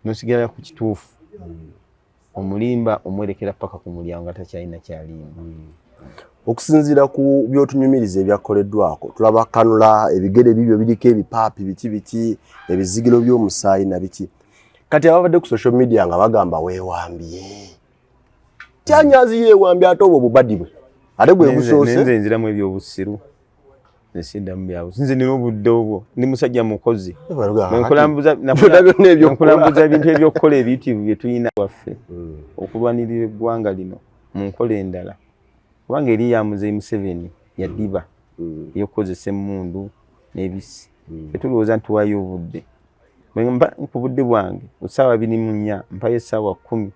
Nosigala ku kituufu. Omulimba omwerekera paka ku mulyango nga takyalina kyalimba. Okusinziira ku byotunyumiriza ebyakoleddwako, tulaba kanula, ebigere bibyo biriko ebipaapi, biki biki, ebizigiro by'omusaayi na biki. Kati ababadde ku social media nga bagamba weewambye, tyanyazi yeewambye, ate obwo obubadi bwe ate gwe gusoose. Nze nziramu ebyobusiru, nsindamu byabusiru. Nze nina obudde obwo, ndi musajja mukozi. Nkulambuza ebintu ebyokukola ebiyitirivu bye tulina waffe okulwanirira eggwanga lino mu nkola endala, kubanga eri ya Muzeyi Museveni yadiba eyokukozesa emmundu n'ebisi. Tetulowooza nti tuwaayo obudde. Mba ku budde bwange ku ssaawa 24, mpayo essaawa 10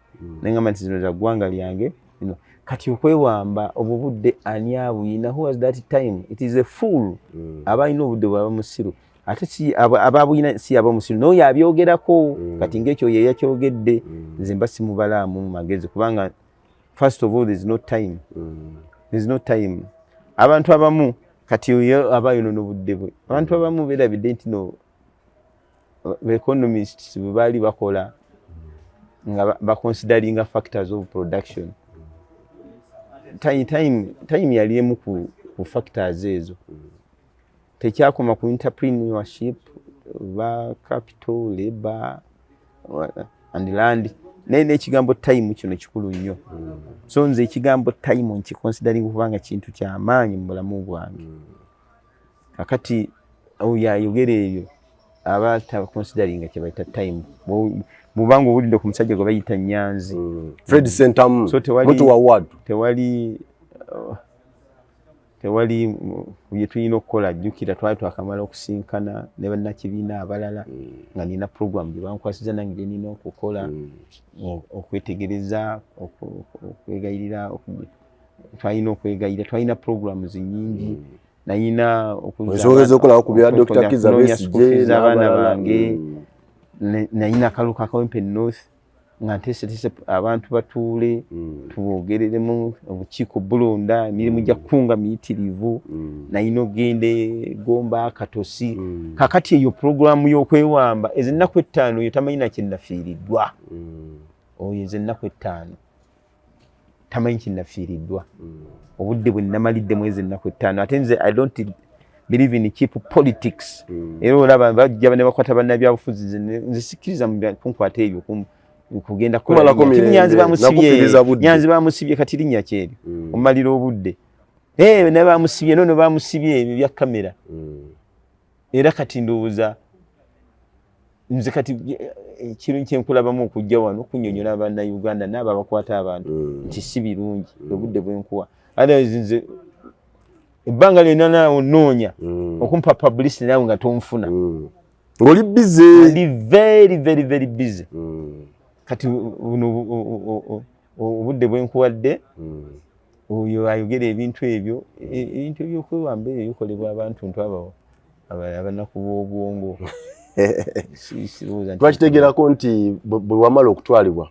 nengamba nti zino za ggwanga lyange zino. Kati okwewamba, obwo budde ani abuyina? Who has that time? It is a fool aba alina obudde bwaba musiru, ate si aba abuyina, si aba musiru n'oyo abyogerako. Kati ng'ekyo ye yakyogedde, nze mba simubalaamu mu magezi, kubanga first of all there is no time. There is no time. Abantu abamu kati oyo aba ayonona obudde bwe. Abantu abamu beerabidde nti no economists bwe baali bakola nga baconsideringa factors of production, time yali emu ku factors ezo. Tekyakoma ku entrepreneurship ba capital, labor and land, naye n'ekigambo time kino kikulu nnyo. So nze ekigambo time nkiconsideringa kubanga kintu kyamaanyi mu bulamu bwange. Kakati oyo ayogera ebyo aba taconsideringa kye bayita time. Bw'obanga owulidde ku musajja gwe bayita Nyanzi. Fred Sentamu. So mutu wa ward. Tewali bye tulina okukola. Jjukira twali twakamala okusinkana ne bannakibiina abalala, nga nina program gye bankwasiza nange gye nina okukola, okwetegereza, okwegayirira. Twalina okwegayirira, twalina programs nyingi, nayina ensonga ez'okulaba ku bya Dr. Kizza Besigye abaana n'abalala. bange. Nayina akalulu ka Kawempe North nga nteeseteese abantu batuule tubogereremu, obukiiko bulonda, emirimu gya kunga miyitirivu. Nayina ogenda Gomba, Katosi. Kakati eyo puroguramu y'okwewamba ezo ennaku 5, oyo tamanyi nakyenafiiriddwa. Oyo ezo ennaku 5 tamanyi kyenafiiriddwa, obudde bwe namaliddemu ezo ennaku 5. Ate nze I don't believe in cheap politics. Era olaba bajja ne bakwata bannabyabufuzi, nze sikkiriza mu kunkwata ebyo kugenda kukola Kumalako linnya. mirembe, Nyanzi bamusibye, nakufiiriza budde. Nyanzi bamusibye, kati linnya kyeryo, omalira obudde. Ne bamusibye nono, bamusibye ebyo bya kamera. Era kati ndowooza nze kati ekirungi kyenkulabamu okujja wano okunyonyola Bannayuganda n'abo abakwata abantu nti si birungi obudde bwenkuwa. Otherwise nze ebbanga lyonna naawe nnoonya okumpa publicity naawe nga tonfuna. Ng'oli busy. Ndi very very very busy. Kati buno obudde bwenkuwadde, oyo ayogera ebintu ebyo, ebintu ebyokwewamba ebyo bikolebwa abantu ntu abo abanaku b'obwongo. Sirowooza nti- Twakitegerako nti bwe wamala okutwalibwa,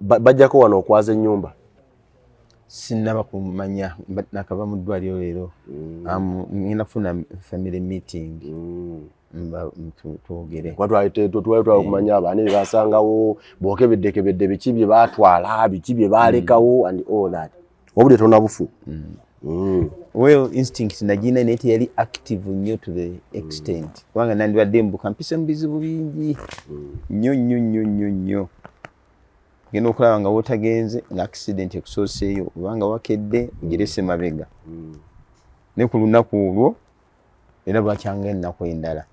bajjako wano okwaza ennyumba. Sinnaba kumanya, nakava mu ddwaliro leero. Ngenda kufuna family meeting, twogere. Kuba twali twala okumanya abaani bye basangawo, bwokebeddekebedde biki bye baatwala, biki bye baalekawo and all that. Obudde tonabufu. Well, instinct nagina naye teyali active nnyo to the extent, kubanga nandibadde mbuka mpise mu bizibu bingi nnyo nnyo nnyo nnyo nnyo. Genda okulaba nga wotagenze nga accident ekusooseeyo, obanga wakedde ogirese mabega. Ne ku lunaku olwo era lwakyanga ennaku endala,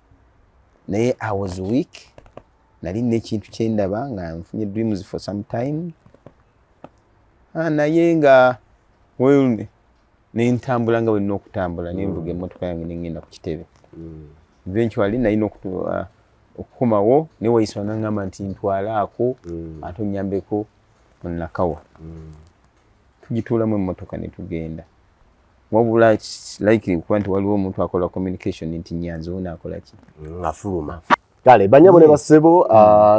naye I was weak. Nali nina ekintu kyendaba nga nfunye dreams for some time. Ah, naye nga well, nentambula nga bwenina okutambula, nenvuga emmotoka yange nengenda ku kitebe. Eventually nalina okukomawo naye Waiswa nangamba nti ntwalaako ate onyambeko munakawa. Tugituulamu emmotoka ne tugenda, wabula likely kuba nti waliwo omuntu akola communication nti Nyanzi wo naakola ki. Afuluma. Kale banyabo ne basebo,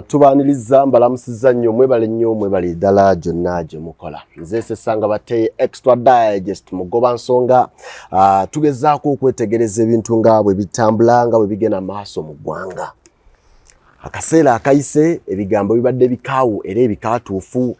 tubaaniriza, mbalamusizza nnyo, mwebale nnyo, mwebale ddala gyonna gye mukola. Nze Sesanga Bateye, Extra Digest, mugoba nsonga. Tugezaako okwetegereza ebintu nga bwe bitambula, nga bwe bigenda maaso mu ggwanga. Akaseera akayise ebigambo bibadde bikaawu era ebikaatuufu.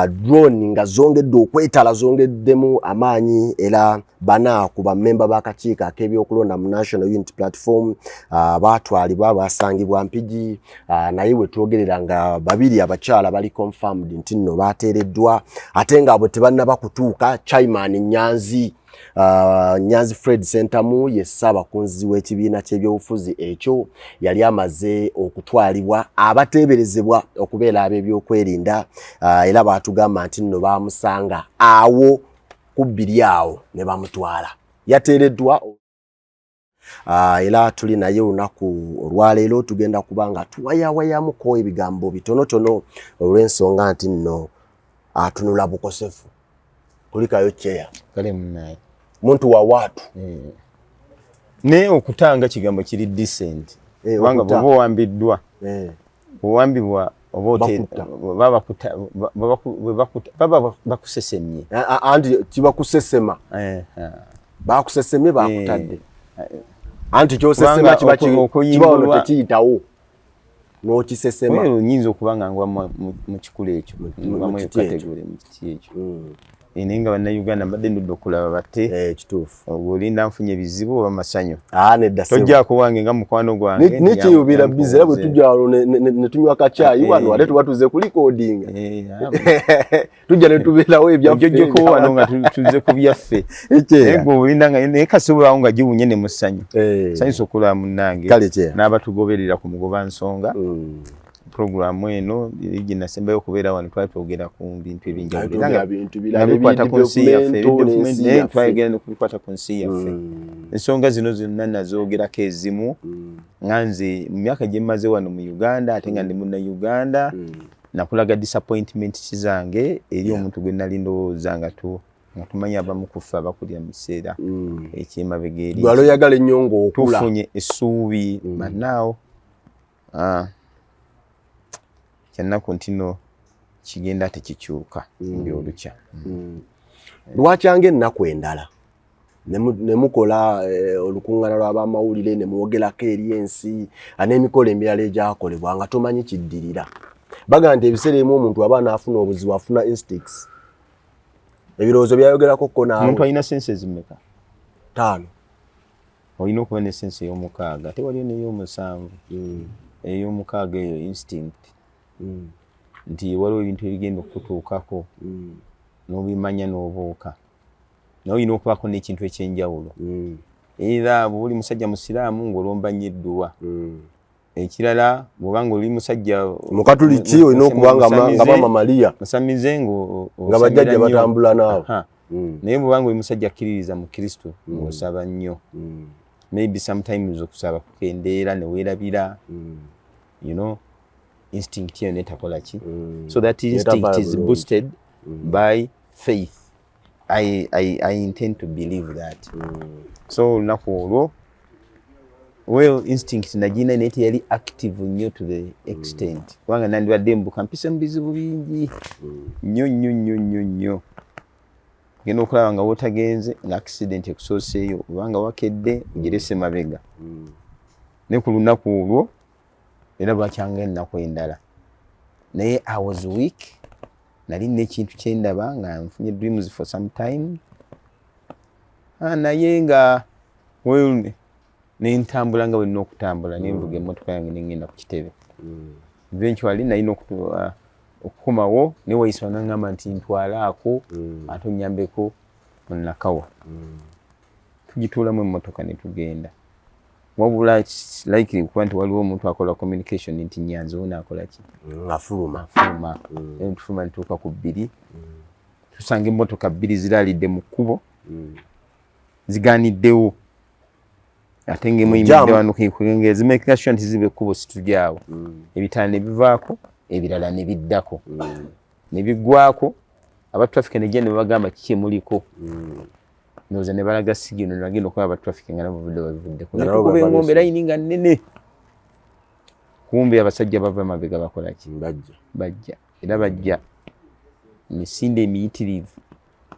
Drone nga zongedde okwetala, zongeddemu amaanyi, era bana ku bammemba b'akakiiko ak'ebyokulonda mu National Unity Platform baatwalibwa, basangibwa Mpigi. Naye we twogerera nga babiri abakyala bali confirmed nti nno bateereddwa, ate nga abo tebannaba kutuuka. Chairman Nyanzi, Nyanzi Fred Sentamu, ye ssaabakunzi w'ekibiina ky'ebyobufuzi ekyo, yali amaze okutwalibwa abateeberezebwa okubeera ab'ebyokwerinda, era baatugamba nti nno baamusanga awo ku bbiri awo ne bamutwala, yateereddwa. Era tuli naye olunaku olwaleero, tugenda kuba nga tuwayawayamuko ebigambo bitonotono olw'ensonga nti nno atunula bukosefu. Kulikayo, Chair. Kale munaye. Muntu wa watu. Naye okutanga kigambo kiri decent, kubanga okuta. Bw'oba owambiddwa, owambibwa oba Bakutta. baba bakusesemye. Anti kiba kusesema. Bakusesemye, bakutadde, anti kyosesema Kubanga kiba kiba okuyimbulwa- wano tekiyitawo n'okisesema. Oyo nyinza okuba nga ngwa mu kikula ekyo, ngwamu mu eyo kiti ekyo. category, mu kiti ekyo. Naye nga Bannayuganda mbadde ndudde okulaba batte. Kituufu. Olinda nfunye ebizibu oba masanyu? Ah, nedda ssebo. Tojjaako wange nga mukwano gwange. Nikiyubira bizi, era bwe tujja wano ne tunywa kacaayi wano, ate tuba tuze kurecordinga, tujja ne tubeerawo ebyaffe. Ojjojjeko wano nga tuze ku byaffe. Ekyeya. Naye gwe olinda nga naye kasobolawo nga giwunye ne mu ssanyu. Sanyusa okulaba munnange Kale, Chair. n'abatugoberera ku Mugoba Nsonga. Puroguramu eno gye nasembayo okubeera wano, twali twogera ku bintu ebyenjawulo era Twogera bintu birala, nga bikwata ku nsi yaffe, eby'development n'ensi naye yaffe. twayogera ne ku bikwata ku nsi yaffe. Ensonga zino zonna nazoogerako ezimu, nga nze mu myaka gye mmaze wano mu Uganda, ate nga ndi Munnayuganda, nakulaga disappointment zange eri omuntu gwe nali ndowooza nga tumanyi abamu ku ffe abakulira mu kiseera ekyemabega eri. Lwali oyagala ennyo ng'okula. Tufunye essuubi, but now kyannaku nti no kigenda tekikyuka buli olukya. Lwakyanga ennaku endala ne mukola olukuŋŋaana lw'abamawulire ne mwogerako eri ensi, n'emikolo emirala egyakolebwa nga tomanyi kiddirira. Baga nti ebiseera ebimu omuntu aba anaafuna obuzibu afuna instincts, ebirowoozo byayogerako ko Omuntu naawe. alina senses mmeka? Taano. Olina okuba ne sense ey'omukaaga, ate waliyo n'ey'omusanvu. Ey'omukaaga eyo instinct, nti waliwo ebintu ebigenda okukutuukako n'obimanya n'obuuka, naye olina okubaako n'ekintu ekyenjawulo. Era bw'oba oli musajja musiraamu ng'olomba nnyo edduwa. Ekirala, bw'oba nga oli musajja Mukatuliki, olina okuba nga Maama Mariya. Musamize. Nga bajjajja batambula naawe. Naye bw'oba nga oli musajja akkiririza mu Kristo, ng'osaba nnyo. Maybe sometimes okusaba kukendeera ne weerabira, instinct eyo netakola ki. So that instinct is boosted by faith. I intend to believe that. So olunaku olwo, well, instinct nagina, naye teyali active nnyo to the extent, kubanga nandibadde mbuka mpise mu bizibu bingi nnyo nnyo nnyo nnyo nnyo. Genda okulaba nga wotagenze nga accident ekusooseeyo, obanga wakedde ogirese mabega. Naye ku lunaku olwo era lwakyanga ennaku endala, naye I was weak. Nali nina ekintu kyendaba nga nfunye dreams for some time. Naye nga well, nentambula nga bwenina okutambula, nenvuga emmotoka yange nengenda ku kitebe. Eventually nalina okukomawo, naye Waiswa naŋŋamba nti ntwalaako ate onyambeko munakawa. Tugituulamu emmotoka ne tugenda, wabula likely kuba nti waliwo omuntu akola communication nti Nyanzi wo naakola ki. Afuluma. Afuluma. Era tufuluma nituuka ku 2, tusanga emmotoka 2 ziraalidde mu kkubo, zigaaniddewo, ate ng'emu eyimiridde wano zimakinga sure nti ziba ekkubo situgyawo. Ebitaano ne bivaako, ebirala ne biddako ne biggwako. Aba traffic nejja ne babagamba kiki emuliko, ndowooza ne balaga signal ne bagenda okuba aba traffic nga nabo bavudde babivuddeko. Nga nabo netukuba bava engombe besu. Layini nga nnene, kumbe abasajja bava mabega bakola ki? Bajja. Bajja, era bajja emisinde emiyitirivu.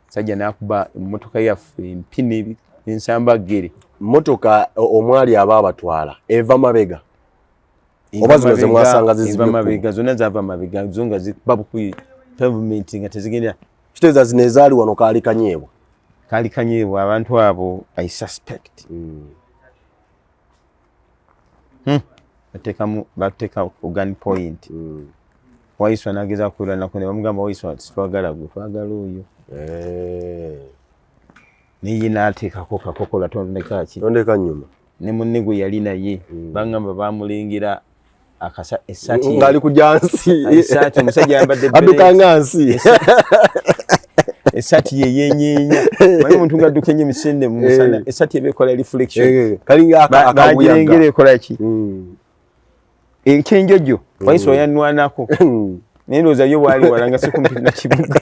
Sajja n'akuba emmotoka yaffe empina ensambaggere. Mmotoka omwali aba abatwala eva mabega. Oba zino zemwasanga zizibye mabega, zonna zava mabega, zo nga zikuba bukubi pavement nga tezigenda. Kitegeeza zino ezaali wano kaali kanyeebwa. Kaali kanyeebwa abantu abo, I suspect. Bateekamu, bateeka ku gun point. Waiswa n'agezaako kwelwanako ne bamugamba, "Waiswa, sitwagala gwe, twagala oyo." Naye ye n'ateekako kakokola, tondeka ki? Tondeka nnyuma. Ne munne gwe yali naye bangamba bamulengera akasa essaati. Ng'ali ku jansi. Essaati, omusajja ayambadde adduka nga nsi. Essaati ye yenyeenya. Manyi omuntu ng'adduka ennyo emisinde mu musana, essaati eba ekola reflection. Kalinga akabuyaga. Bagirengera ekola ki? Ekyenjojo Waiswa yanwanako, naye ndowooza yo bwali wala nga si kumpi na kibuga,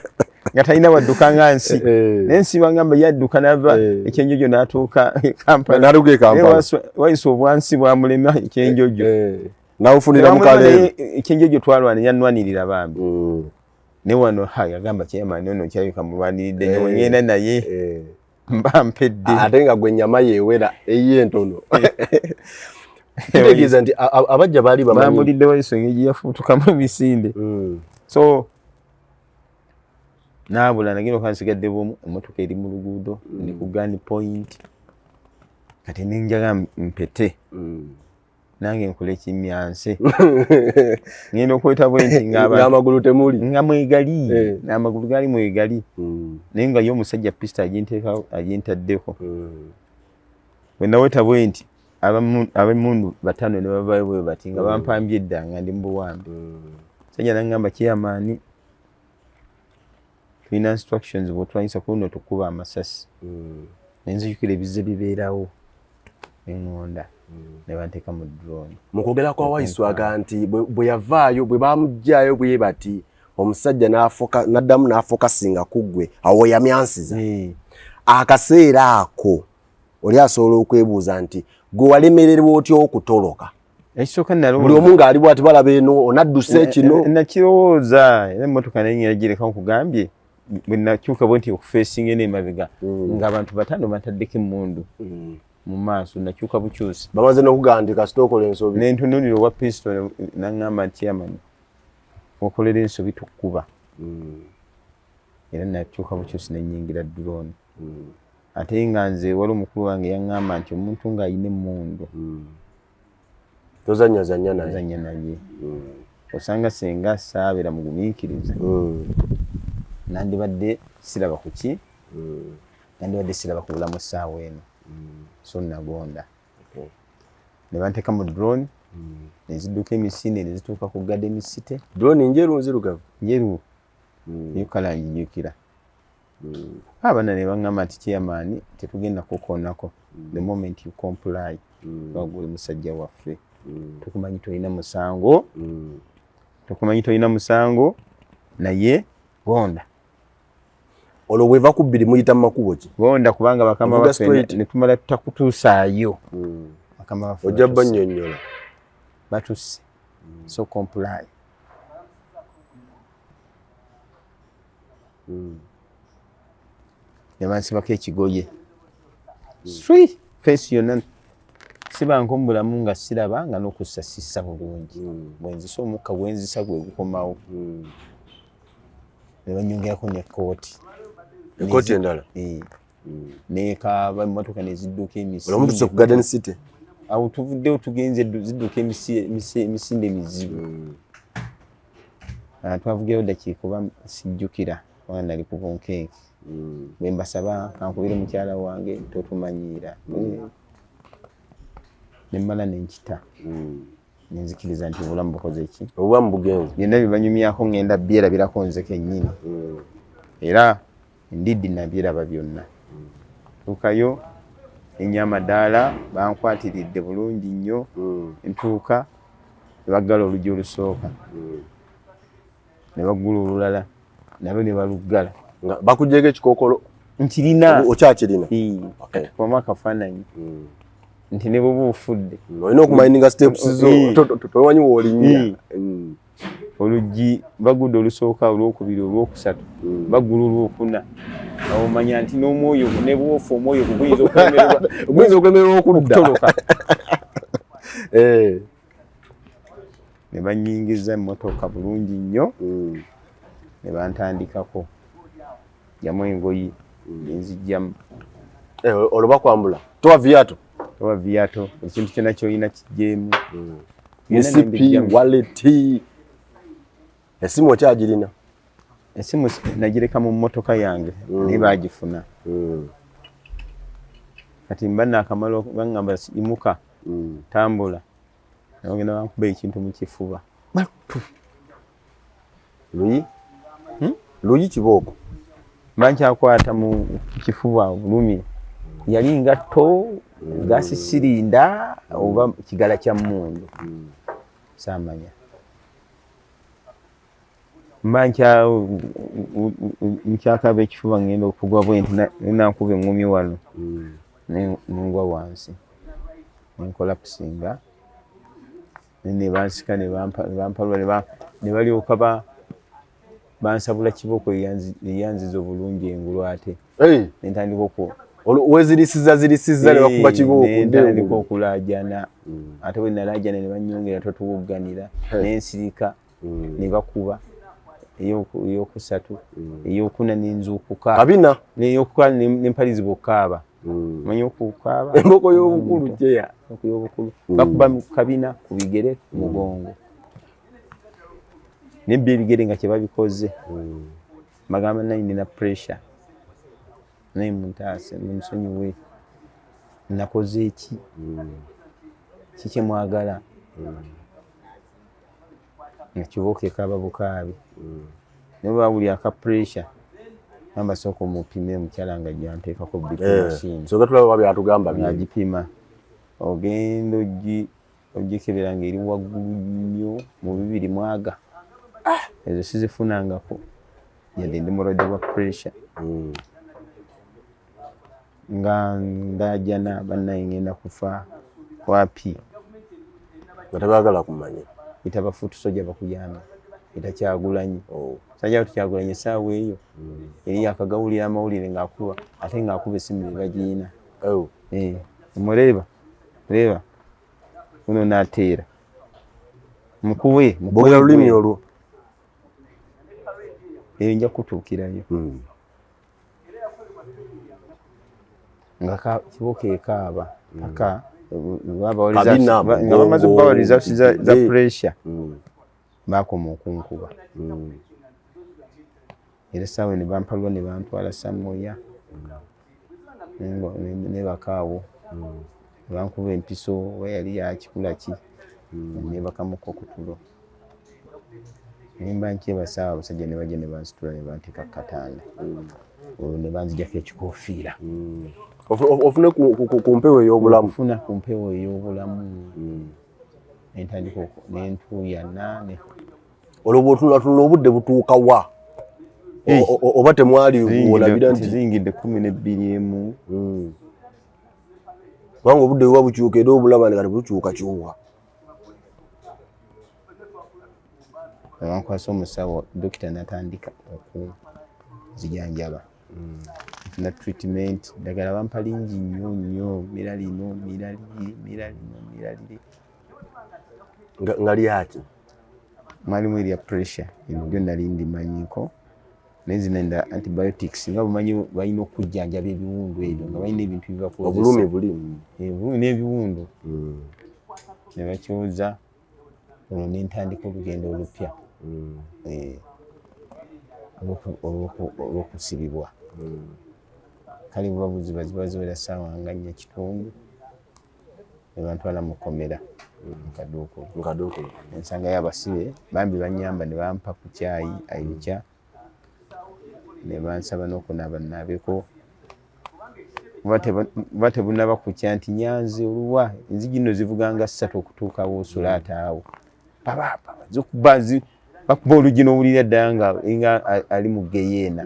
nga talina wadduka nga nsi. Naye nsi bangamba yadduka nava ekyenjojo n'atuuka e Kampala. N'atuuka e Kampala. Naye Waiswa obwansi bwamulema ekyenjojo. Nawufunira mu kaleero. Ekyenjojo twalwana, yanwanirira bambi. Ne wano ha yagamba chairman ono kyalabika mulwaniridde nnyo, ngenda naye mba mpedde. Ate nga gwe ennyama yeewera eyiye entono, kitegeeza nti abajja baali bamanyi. Bambulidde Waiswa engeri gye yafuutukamu emisinde. So naabula, nagenda okuba nsigadde bwomu, emmotoka eri mu luguudo, ndi ku gun point. Kati nenjaga mpete nange nkole ekimyanse, ngenda okweta bwe nti ng'amagulu temuli. Nga mwegali. Amagulu gaali mwegali, naye nga ye omusajja pistol agintaddeko. Bwe naweta bwe nti, ab'emmundu bataano ne bavaayo bwe bati nga bampambye edda nga ndi mu buwambe. Musajja naŋŋamba, "Chairman, tulina instructions, bw'otulwanyisa ku luno tukuba amasasi." Nenzijukira ebizze bibeerawo, neŋŋonda ne banteeka mu drone. Mu kwogera kwa Waiswaga nti bwe yavaayo, bwe bamuggyaayo bwe bati, omusajja n'addamu n'afokasinga ku ggwe, awo we yamyansiza. Akaseera ako oli asobola okwebuuza nti gwe walemererwa otya okutoloka? Ekisooka buli omu ng'ali bwati balaba eno onadduse kino. Nakirowooza, era emmotoka naye ngiragireka. Nkugambye, bwe nakyuka bwe nti okufeesinga eno emabega, ng'abantu bataano bantaddeko emmundu mu maaso. Nakyuka bukyusi. Bamaze n'okugamba nti kasita okola ensobi. Nentunuulira owa pistol, naŋŋamba nti, "Chairman, okolera ensobi tukkuba." Era nakyuka bukyusi nenyingira drone. Ate nga nze wali omukulu wange yaŋŋamba nti omuntu ng'alina emmundu tozanyazanya naye. Ozanya naye. Osanga senga saabeera mugumiikiriza, nandibadde siraba ku ki, nandibadde siraba ku bulamu essaawa eno. So nagonda ne banteeka mu drone, nezidduka emisinde nezituuka ku Garden City. Drone njeru, nzirugavu? Njeru. Eyo kala njijukira. Abaana ne baŋŋamba nti, "Chairman, tetugenda kukoonako the moment you comply. Baguli musajja waffe, tukumanyi tolina musango, tukumanyi tolina musango, naye gonda." Olwo bweva ku bbiri muyita mu makubo ki? Gonda, kubanga bakama Ovuga baffe straight. ne tumala tutakutuusaayo, bakama baffe ojja batusse. Bannyonnyola. Batusse, so comply. Ne bansibako ekigoye swi face yonna, sibanko mu bulamu nga siraba, nga n'okussa sissa bulungi. Bwenzisa omukka gwenzisa gwe gukomawo. Ne banyongerako nekooti. Ekooti endala? Eh. Nekaaba, emmotoka nezidduka olwo mutuse ku Garden City. Awo tuvuddewo tugenze zidduka emisinde mizibu. Ah, twavugirayo dakiika oba sijjukira, oba nali ku bunkenke. Bwe mbasaba kankubire mukyala wange, totumanyiira. Nemmala nenkita, nenzikiriza nti obulamu bukoze ki? Obulamu bugenze. Byonna bye banyumyako ngenda byerabirako nze kennyini, era ndiddi nabyeraba byonna. Tuukayo ennyo, amadaala bankwatiridde bulungi nnyo. Ntuuka ne baggala oluggi olusooka, ne baggula olulala nalwo ne baluggala. Nga bakugyeko ekikookolo? Nkirina. Okyakirina? Okay. Tukubamu akafaananyi nti ne bwoba ofudde olina okumayininga steps zo. Tomanyi woolinnya. Oluggi bagudde olusooka, olwokubiri, olwokusatu, baggula olwokuna, omanya nti n'omwoyo ne bwofa omwoyo gwo guyinza okulemererwa. Guyinza okulemererwa okudda. Okutoloka. Ne banyingiza emmotoka bulungi nnyo, ne bantandikako jamu engoyi, nenzijjamu. Olwo bakwambula, towa viato? Towa viato, ekintu kyonna kyolina kijjeemu. Misipi, wallet, esimu okyagirina? Esimu nagireka mu mmotoka yange, naye bagifuna. Kati mba nakamala, baŋŋamba imuka, tambula, nagenda bankuba ekintu mu kifuba. Luyi? Hmm? Luyi kibooko? Mba nkyakwata mu kifuba, obulumi yali ngatto, gas cylinder oba kigala kya mmundu, saamanya. Mba nkyakaba ekifuba, ngenda okugwa bwe nti, nankuba eŋŋumi wano, nengwa wansi, nencollapsinga, ne bansika ne bampalula, ne balyoka bansabula kibooko eyanziza obulungi engulu ate nentandika oku Wezirisiza zirisiza ne bakuba kibooko? Nentandika okulaajana. Ate bwe nalaajana ne banyongera, totuwugganira, nensirika, ne bakuba eyokusatu, eyokuna, nenzuukuka. Kabina? Neyokuka nempalizibwa okukaaba. Manyi okukaaba? Emboko y'obukulu kyeya. Emboko y'obukulu. Bakuba kabina ku bigere, ku mugongo, nebba ebigere nga kyebabikoze. Bagamba naye nina pressure, naye muntaase, munsonyiwe, nakoze eki kiki mwagala? Nga kibooko ekaaba bukaabi, naye bawulira aka pressure, gamba sooka omupime. Omukyala nga gyanteekako BP machine. Soka tulaba byatugamba. Ng'agipima, ogenda ogikebera ng'eri waggulu nnyo mu bibiri mwaga. Ezo sizifunangako yadde ndi mulwadde wa pressure. Nga ndajana, bannaye ngenda kufa wapi? Nga tebaagala kumanya. Ita bafuutu soja bakuyambe, ita Kyagulanyi. Sajja watu Kyagulanyi essaawa eyo eri yakagawulira amawulire ng'akuba, ate ng'akuba essimu ne bagiina. Omureeba reeba uno nateera mukuwe. Bogera lulimi olwo? Eyo nja kutuukirayo. Nga kibooko ekaaba paka Kabina, nga bamaze okubawa results za pressure, bakoma okunkuba. Era essaawa ne bampalula ne bantwala samoya, nebakaawo ne bankuba empiso oba yali yakikula ki, nebakamuko ku tulo. Nemba nkyebase awo, abasajja ne bajja ne bansitula ne banteeka ku katanda, olwo ne banzijako ekikofiira. Ofune ku mpewo ey'obulamu. Okufuna ku mpewo ey'obulamu, nentandika nentuuyana. Olwo bw'otunulatunula obudde butuuka wa? Oba temwali olabira nti Ziyingidde 12 emu. Kubanga obudde buba bukyuka era obulaba kati bukyukakyuka. Bankwasa omusawo, dokita natandika okuzijanjaba, nfuna treatment, ddagala bampa lingi nnyo nnyo, mira lino, mira liri, mira lino, mira liri. Nga lyaki? Mwalimu erya pressure, ebyo byo nali ndimanyiko, naye nze nenda antibiotics, nga bumanyi balina okujjanjaba ebiwundu ebyo, nga balina ebintu byebakozesa. Obulumi buli. Obulumi n'ebiwundu ne bakyoza. Olwo nentandika olugendo olupya olw'okusibibwa. Kale buba buziba ziba ziwera ssaawa nga 4:15, ne bantwala mu kkomera mu kaduukulu. Mukaduukulu. Nensangayo abasibe, bambi banyamba ne bampa ku kyayi ayokya, ne bansaba n'okunaaba nnaabeko, buba tebunaba kukya nti nyanze oluwa. Enzigi nno zivuga nga ssatu okutuuka woosula, ate awo zikuba bakuba oluggi n'owulira ddala nga ali mu geyeena.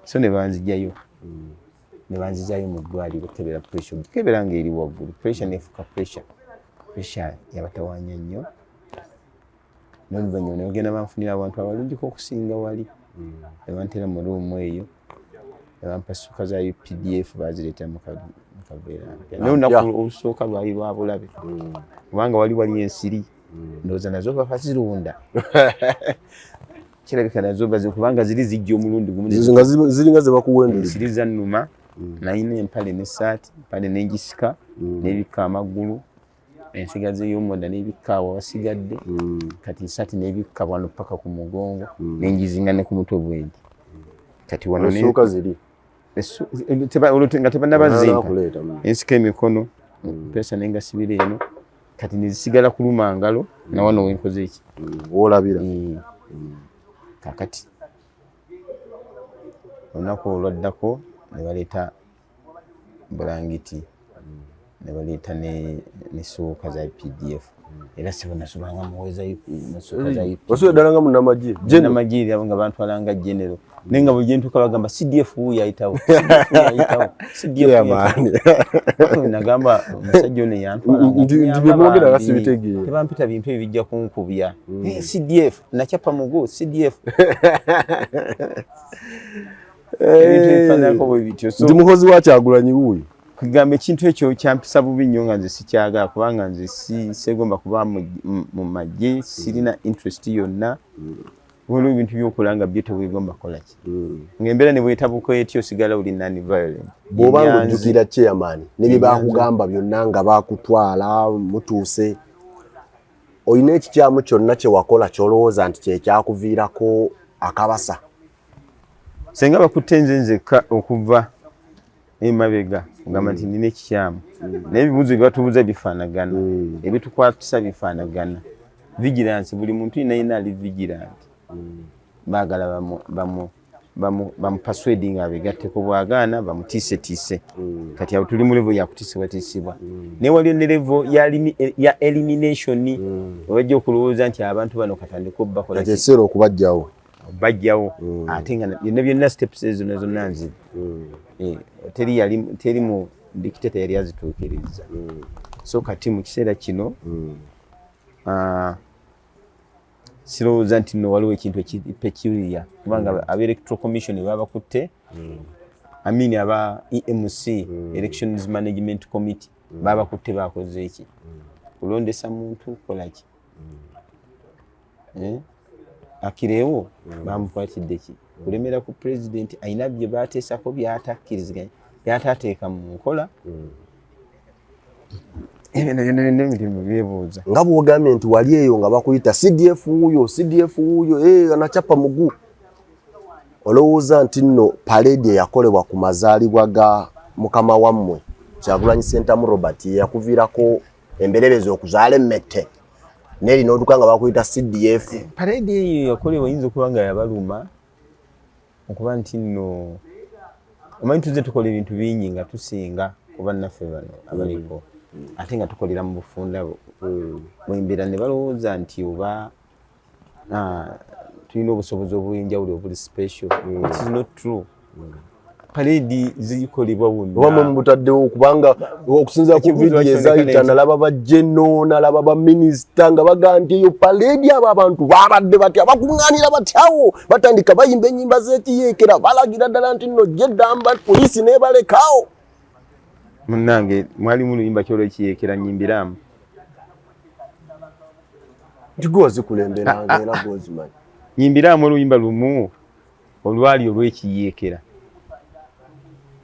So ne banzijayo, ne banzizayo mu ddwaliro okukebera pressure, okukebera ng'eri waggulu, pressure nefuuka pressure, pressure yabatawaanya nnyo. N'oluvannyuma ne bagenda banfunira abantu abalungiko okusinga wali, ne banteera mu room eyo. Bampa ssuka za UPDF, bazireeta mu kaveera mpya, naye olunaku olusooka lwali lwa bulabe kubanga wali ensiri, ndowooza nazo baba zirunda, kirabika nazo bazi, kubanga ziri zijja omulundi gumu Nga ziringa ze bakuwendulidde. Ensiri zannuma. Nalina empale n'essaati, empale nengisika n'ebikka amagulu, ensigazi ey'omunda n'ebikka awo awasigadde. Kati esaati n'ebikka wano paka ku mugongo, nengizinga ne ku mutwe bwenti. Kati wano Osuuka ziri olwo nga tebannabazimpa. Kuleeta. Ensika emikono pesa nengasibira eno, kati nezisigala kuluma ngalo nawano wenkoze eki. Woolabira. Kakati olunaku olwaddako ne baleeta bulangiti, ne baleeta ne suuka za UPDF, era sibo nasulanga muweza nasuuka za UPDF. Wasuula ddala nga munnamagye. Namagye abo nga bantwalanga general, naye nga buli gyentuuka bagamba CDF wuuyo ayitawo, CDF wuuyo ayitawo, CDF wuuyo ayitawo. Nagamba omusajja ono yantwala nga Nti bye mwogera bambi, sibitegeera. Tebampita bintu ebyo bijja kunkubya. CDF nakyapa mugu CDF, ebintu ebifaananako bwe bityo. So Nti mukozi wa Kyagulanyi wuuyo. Kugamba ekintu ekyo kyampisa bubi nnyo, nga nze sikyagala, kubanga nze segomba kuba mu magye, sirina interest yonna. Waliwo ebintu byokola nga byo tewegomba kukola ki, ng'embeera ne bwetabuka etyo osigala oli non violent. Bw'oba Ebyanzi- ng'ojjukira chairman ne bye bakugamba byonna nga bakutwala mutuuse, olina ekikyamu kyonna kye wakola ky'olowooza nti kyekyakuviirako akabasa? Senga bakutte nze nzekka okuva emabega ogamba nti nina ekikyamu, naye ebibuuzo byebatubuuza bifaanagana, ebitukwatisa bifaanagana. Vigilance, buli muntu yina yina ali vigilant, baagala bamu persuading abegatteko, bwagaana bamutiisetiise. Kati awo tuli mu level yakutiisibwatiisibwa, naye waliyo ne level ya elimination, webajja okulowooza nti abantu bano katandika obbakola. Kati ekiseera okubajjawo. Bajjawo, ate nga byonna byonna steps ezo zonna zonna nzibu. Teri yali, teri mu dictator yali azituukiriza. So kati mu kiseera kino, sirowooza nti nno waliwo ekintu ekipeculiar, kubanga aba Electoral Commission babakutte, I mean aba EMC, Elections Management Committee, babakutte bakoze eki? Kulondesa muntu kolaki? Eh? Akirewo bamukwatidde ki? Kulemera ku president, ayina bye bateesako byatakkiriziganya, byatateeka mu nkola. Ebyo byonna byonna emirimu byebuuza. Nga bw'ogambye nti wali eyo nga bakuyita CDF wuuyo, CDF wuuyo, anakyapa mugu, olowooza nti nno parade eyakolebwa ku mazaalibwa ga mukama wammwe Kyagulanyi Ssentamu Robert ye yakuviirako emberebezi okuzaala emmette neeri n'otuka nga bakuyita CDF? Parade eyo yakolebwa eyinza okuba nga yabaluma, okuba nti nno omanyi tuzze tukola ebintu bingi nga tusinga ku bannaffe bano abaliko, ate nga tukolera mu bufunda bwembeera, ne balowooza nti oba tulina obusobozi obw'enjawulo obuli special, which is not true. Parade zikolebwa Oba mwe wonna. mubutaddewo, kubanga okusinziira ku Ekibuuzo vidiyo bakiboneka ezayita, nalaba ba general, nalaba baminisita nga bagaa nti eyo parade abo abantu babadde batya, bakuŋŋaanira batyawo, batandika bayimba ennyimba z'ekiyeekera, balagira ddala nti nno jeddamba poliisi n'ebalekaawo. Munnange, mwalimu oluyimba kyolwekiyeekera? Nyimbiramu. Nti gwe wazikulemberanga era gwozimanyi. Nyimbiramu oluyimba lumu olwali olw'ekiyeekera.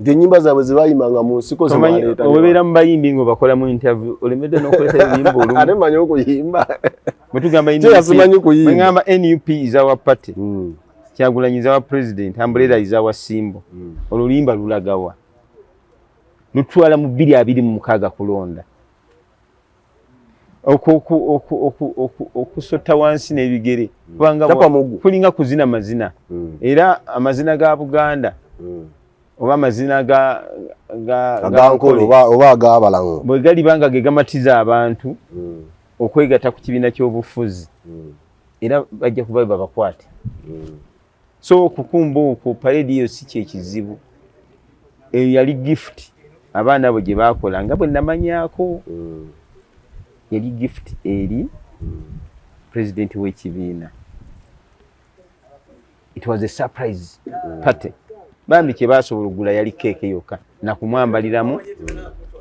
Nti ennyimba zaabwe ze bayimbanga mu nsiko. Tomanyi, Zebaaleeta. Obeera mu bayimbi ng'obakolamu interview, olemedde n'okuleeta oluyimba olumu. Ate manyi okuyimba. Bwe tugamba Kye yasimanyi kuyimba. Bwe ngamba NUP is our party, Kyagulanyi is our president, umbrella is our symbol, oluyimba lulagawa? Lutwala mu 2026 kulonda. Okusota wansi n'ebigere, kubanga Chapa mugu. kulinga kuzina mazina, era amazina ga Buganda oba amazina ga Agankole oba agabalango. Bwe galiba nga ge gamatiza abantu okwegatta ku kibiina ky'obufuzi, era bajja kuba babakwate. So okukumba okwo parade eyo si kyekizibu. Eyo yali gift abaana abo gye baakola, nga bwe namanyaako, yali gift eri pulezidenti w'ekibiina. It was a surprise party. Bambi kye basobola okugula yali keeke yokka, nakumwambaliramu,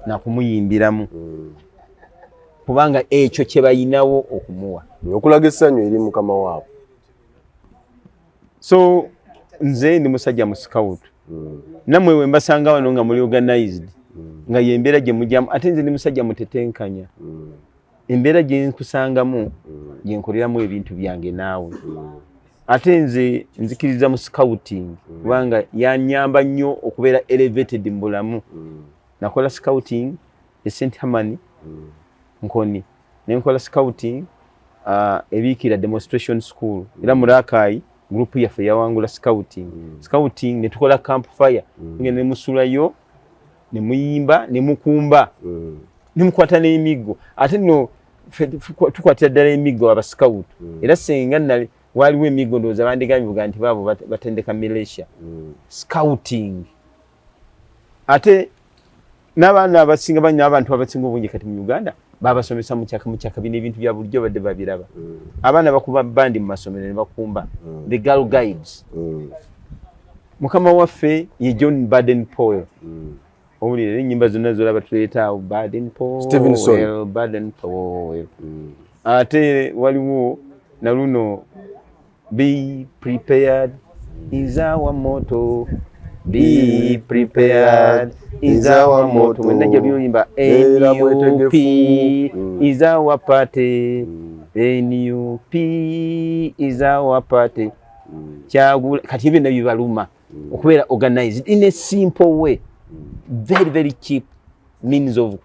nakumuyimbiramu, kubanga ekyo kye bayinawo okumuwa. Okulaga essanyu eri mukama waabwe. So nze ndi musajja mu scout. Nammwe we mbasanga wano nga muli organized, nga yembeera gye mujjamu, ate nze ndi musajja mutetenkanya. Embeera gye nkusangamu gye nkoleramu ebintu byange naawe. Ate nze nzikiriza mu scouting, kubanga yanyamba nnyo okubeera elevated mu bulamu. Nakola scouting e St Herman Nkoni, nenkola scouting ebiikira demonstration school, era mu Rakai group yaffe yawangula scouting. Scouting netukola camp fire, ngenda nemusulayo, nemuyimba, nemukumba, nemukwata n'emiggo. Ate nno tukwatira ddala emiggo aba scout. Era senga nali waliwo emiggo, ndowooza bandigambye buga nti baabo batendeka militia. Scouting, ate n'abaana abasinga banya, abantu abasinga obungi kati mu Uganda babasomesa mukyaka mukyaka. Bino ebintu bya bulijjo badde babiraba. Abaana bakuba bandi mu masomero ne bakumba the Girl Guides. Mukama waffe ye John Baden Powell. Owulira era ennyimba zonna zolaba tuleeta awo Baden Stevenson. Powell, Baden Powell. Ate waliwo na luno, "Be prepared is our motto, be prepared is our motto." Mwenna jja byoluyimba. Beera NUP mwetegefu. Is our party, NUP is our party. Kyagula kati ebyo nabyo bibaluma okubeera organized in a simple way, very very cheap means of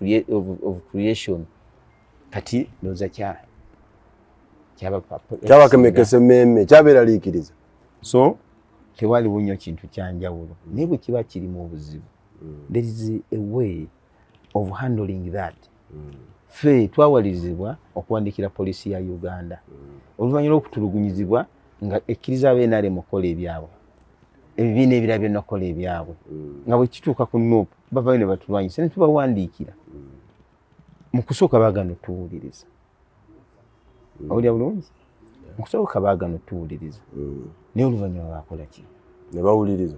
creation. Kati ndowooza kyaba Kyabakemekesa emmeeme, kyabeeraliikiriza. So tewaliwo nnyo kintu kyanjawulo, naye bwe kiba kirimu obuzibu, there is a way of handling that. Ffe twawalirizibwa okuwandikira poliisi ya Uganda oluvannyuma lw'okutulugunyizibwa nga ekkiriza aba NRM okukola ebyabwe, ebibiina ebirala byonna okukola ebyabwe, nga bwe kituuka ku NUP bavayo ne batulwanyisa. Ne tubawandiikira. Mu kusooka baagana otuwuliriza. Owulira bulungi? Mu kusooka baagana otuwuliriza, naye oluvannyuma bakola ki? Ne bawuliriza.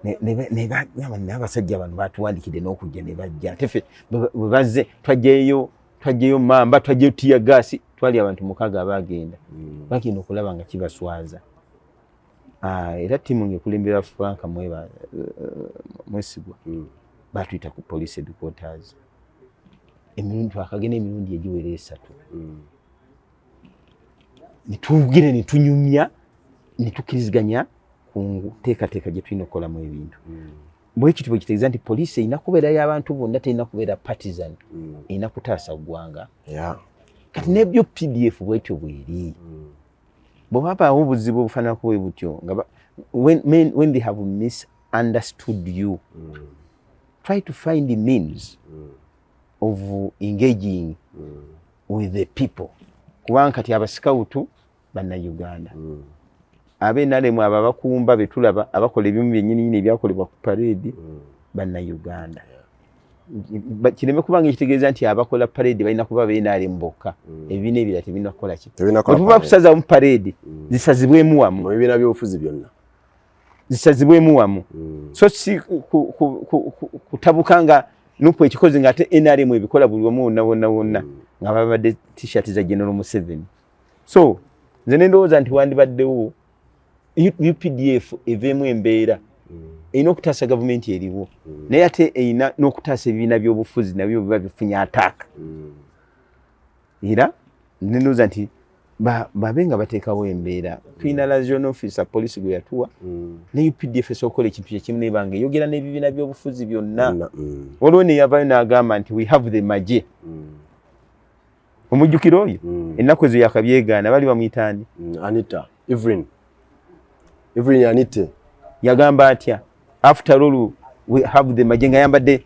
Ne abasajja bano batuwandikidde n'okujja ne bajja. Ate ffe bwe bazze twajjayo mamba, twajjayo tear gas. Twali abantu 6 abagenda. Bagenda okulaba nga kibaswaza. Ah, era ttiimu ng'ekulembera Frank Mweba, Mwesigwa, batuyita ku police headquarters emirundi, twakagenda emirundi egiwera 3, netugenda netunyumya, netukkiriziganya ku nteekateeka gye tulina okukolamu ebintu. Bwekityo bwe kitegeeza nti poliisi erina kubeera y'abantu bonna, terina kubeera partisan, erina kutaasa ggwanga. Kati nebyo UPDF bwetyo bweri. Bwe babaawo obuzibu obufaananako bwe butyo, nga when they have misunderstood you, try to find the means of engaging with the people, kubanga kati abasikawutu Bannayuganda, ab'NRM abo abakumba betulaba abakola ebimu byennyininyini ebyakolebwa ku parade, Bannayuganda. Kireme kubanga ekitegeeza nti abakola parade balina kuba b'NRM bokka, ebibiina ebirala tebirina kukola ki. Tebirina kukola Bwe tuba parade. kusazamu parade, zisazibwemu wamu. Mu bibiina by'obufuzi byonna. Zisazibwemu wamu, so si kutabuka nga NUP ekikoze nga ate NRM ebikola buli wamu wonna wonna wonna, nga babadde T-shirt za General Museveni. So nze nendowooza nti wandibaddewo UPDF eveemu embeera erina okutaasa gavumenti eriwo, naye ate erina n'okutaasa ebibiina by'obufuzi nabyo biba bifunye attack. Era nendowooza nti babe nga bateekawo embeera. Tulina liaison officer poliisi gwe yatuwa, ne UPDF esobola okukola ekintu kyekimu nebanga eyogera n'ebibiina by'obufuzi byonna. Waliwo neyavayo n'agamba nti, "We have the magye." Omujjukiro oyo? Ennaku ezo yakabyegaana, bali bamuyitaani? Anita Evelyn, Evelyn Anite. Yagamba atya? "After all, we have the magye," nga yambadde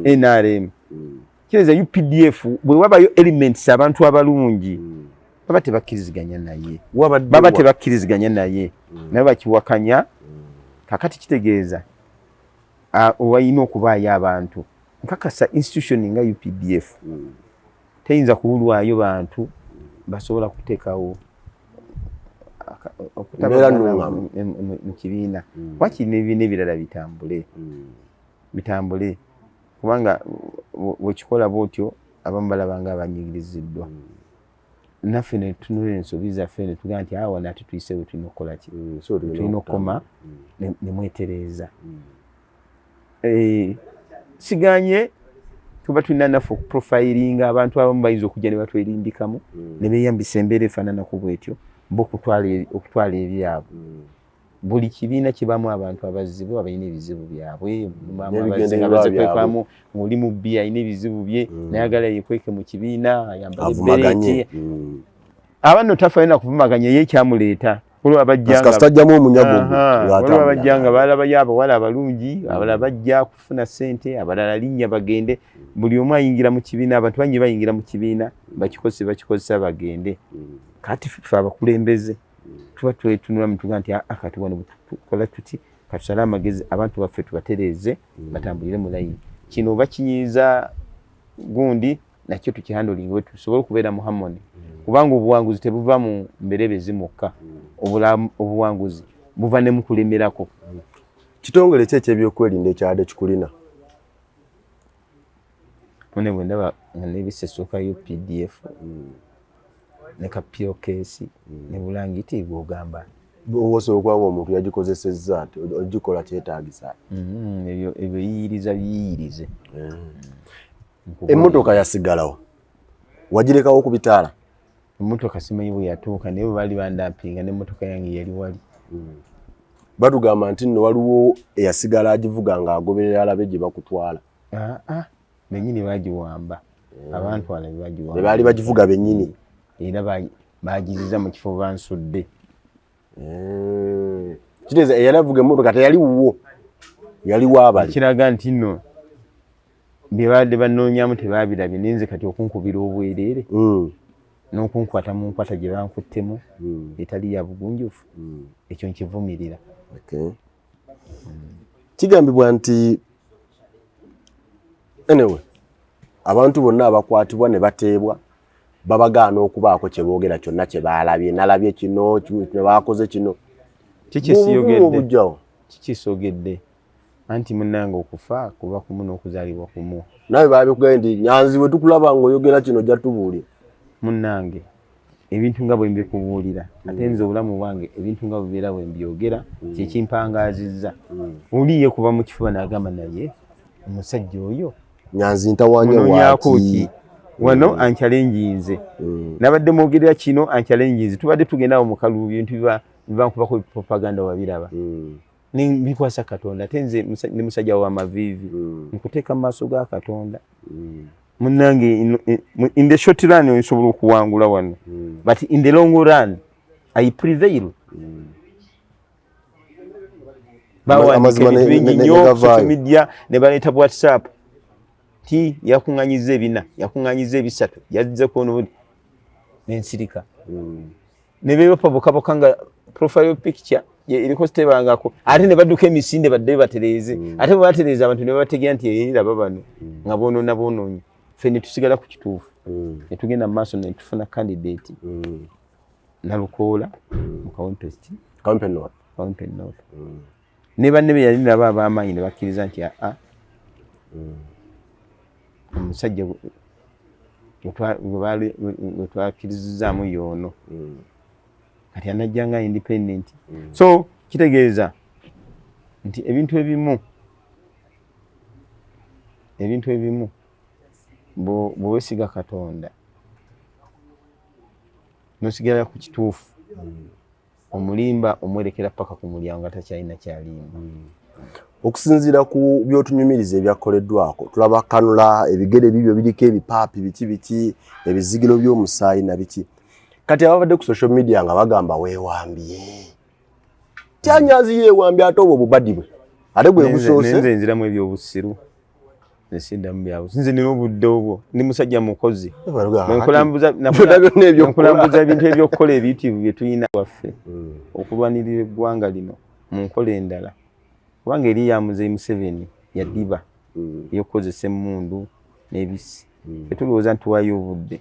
NRM. Kireza UPDF bwe wabayo elements, abantu abalungi baba tebakkiriziganya naye, Wabadde baba tebakkiriziganya naye, naye bakiwakanya. Kakati kitegeeza walina okubaayo abantu. Nkakasa institution nga UPDF teyinza kubulwayo bantu basobola kuteekawo Okutabagana mu kibiina, wakiri n'ebibiina ebirala bitambule, bitambule, kubanga bwekikola bwotyo abamu balaba nga abanyigiriziddwa. Naffe ne tutunula ensobi zaffe ne tugamba nti awa nate tuyise we tulina okukola ki, tulina okukoma ne mwetereeza. Siganye tuba tulina naffe okuprofilinga abantu abamu bayinza okujja ne batwerimbikamu ne beeyambisa embeera efaananako bwetyo bo okutwala ebyabwe. Buli kibiina kibaamu abantu abazibu abalina ebizibu byabwe, bazekwekamu, ng'oli mubbi alina ebizibu bye, nayagala yekweke mu kibiina ayambale Avumaganye. Bbereeti. Aba nno tafayo na kuvumaganya, ye ekyamuleeta waliwo abajjanga Kasita omunyago gwe. Waliwo abajjanga balabayo abawala abalungi, abalala bajja kufuna ssente, abalala linnya bagende. Buli omu ayingira mu kibiina, abantu bangi bayingira mu kibiina bakikozese, bakikozesa bagende. Kati ffe abakulembeze tuba twetunula mutuga nti aa kati wano tukola tuti, katusale amagezi abantu baffe tubatereeze batambulire mu layini. Kino oba kinyiiza gundi nakyo tukihandlinga bwe tusobole okubeera mu harmony, kubanga obuwanguzi tebuva mu mberebezi mwokka. Obuwanguzi buva ne mu kulemerako. Kitongole ki ekyebyokwerinda ekyadde kikulina? Mune bwe ndaba nga nebisesooka UPDF ne ka pillowcase ne bulangiti gwogamba. Osobola okuba nga omuntu yagikozesezza nti ogikola kyetaagisa. Ebyo yiyiriza biyiyirize. Emmotoka yasigalawo, wagirekawo ku bitaala? Emmotoka simanyi bwe yatuuka, naye bwe baali bandampinga n'emmotoka yange yali wali. Batugamba nti nno waliwo eyasigala agivuga ng'agoberera alabe gye bakutwala. Aa, bennyini bagiwamba, abantwala be bagiwamba. Be baali bagivuga bennyini? Era bagiziza mu kifo bansudde. Kitegeeza eyali avuga emmotoka teyali wuwo, yali waabali. Kiraga nti nno bye baadde banoonyamu tebaabirabye, naye nze kati okunkubira obwereere n'okunkwata mu nkwata gye bankuttemu etali ya bugunjufu, ekyo nkivumirira. Okay. Kigambibwa nti anyway abantu bonna abakwatibwa ne bateebwa babagaana okubaako kye boogera kyonna kye baalabye, nalabye kino, ne baakoze kino. Kiki esiyogedde? Obujjawo. Kiki esogedde? Anti munnange, okufa kuba kumu n'okuzaalibwa kumu. Nawe baabikugambye nti Nyanzi bwe tukulaba ng'oyogera kino ojja tubuulira. Munnange, ebintu nga bwe mbikubuulira, ate nze obulamu bwange ebintu nga bubeera bwe mbyogera, kyekimpangaazizza. Oli ye kuba mu kifuba n'agamba naye omusajja oyo Nyanzi ntawanya. Munoonyaako ki wano? Anchallenginze, nabadde mwogerera kino, anchallenginze. Tubadde tugenda awo mu kalulu, bintu biba bibankubako propaganda, wabiraba, bikwasa Katonda. Ate nze ndi musajja wa maviivi, nkuteeka mu maaso ga Katonda. Munnange, in the short run nsobola okuwangula wano, but in the long run I prevail. Bawandiika ebintu bingi nnyo social media ne baleeta WhatsApp ti yakuŋŋanyiza ebina, yakuŋŋanyiza ebisatu, yazze kuno, nensirika ne beebapa bokaboka nga profile picture eriko sitebangako, ate ne badduka emisinde baddeyo batereeze. Ate bwe batereeza abantu ne babategeera nti eriraba bano nga boonoona boonoonyi. Ffe ne tusigala ku kituufu ne tugenda mu maaso ne tufuna candidate Nalukoola mu Kawempe East. Kawempe North. Kawempe North. Ne banne be yali nabo ab'amaanyi ne bakkiriza nti aa, omusajja gwe twakkirizizaamu y'ono, kati anajja nga independent. So kitegeeza nti ebintu ebimu bw'owesiga Katonda nosigala ku kituufu, omulimba omwerekera paka ku mulyango nga takyalina kyalimba. Okusinziira ku byotunyumiriza ebyakoleddwako, tulaba kanula, ebigere bibyo biriko ebipaapi, biki biki, ebizigiro by'omusaayi na biki. Kati ababadde ku social media nga bagamba weewambye, tyanyazi yeewambye, ate obwo obubadi bwe ate gwe busoose. Nze nziramu ebyobusiru, nze siddamu byabusiru. Nze nina obudde obwo, ndi musajja mukozi. Nkulambuza ebintu ebyokukola ebiyitirivu bye tulina waffe okulwanirira eggwanga lino mu nkola endala, kubanga eri ya Muzeyi Museveni yadiba ey'okukozesa emmundu n'ebisi. Tetulowooza nti tuwaayo obudde.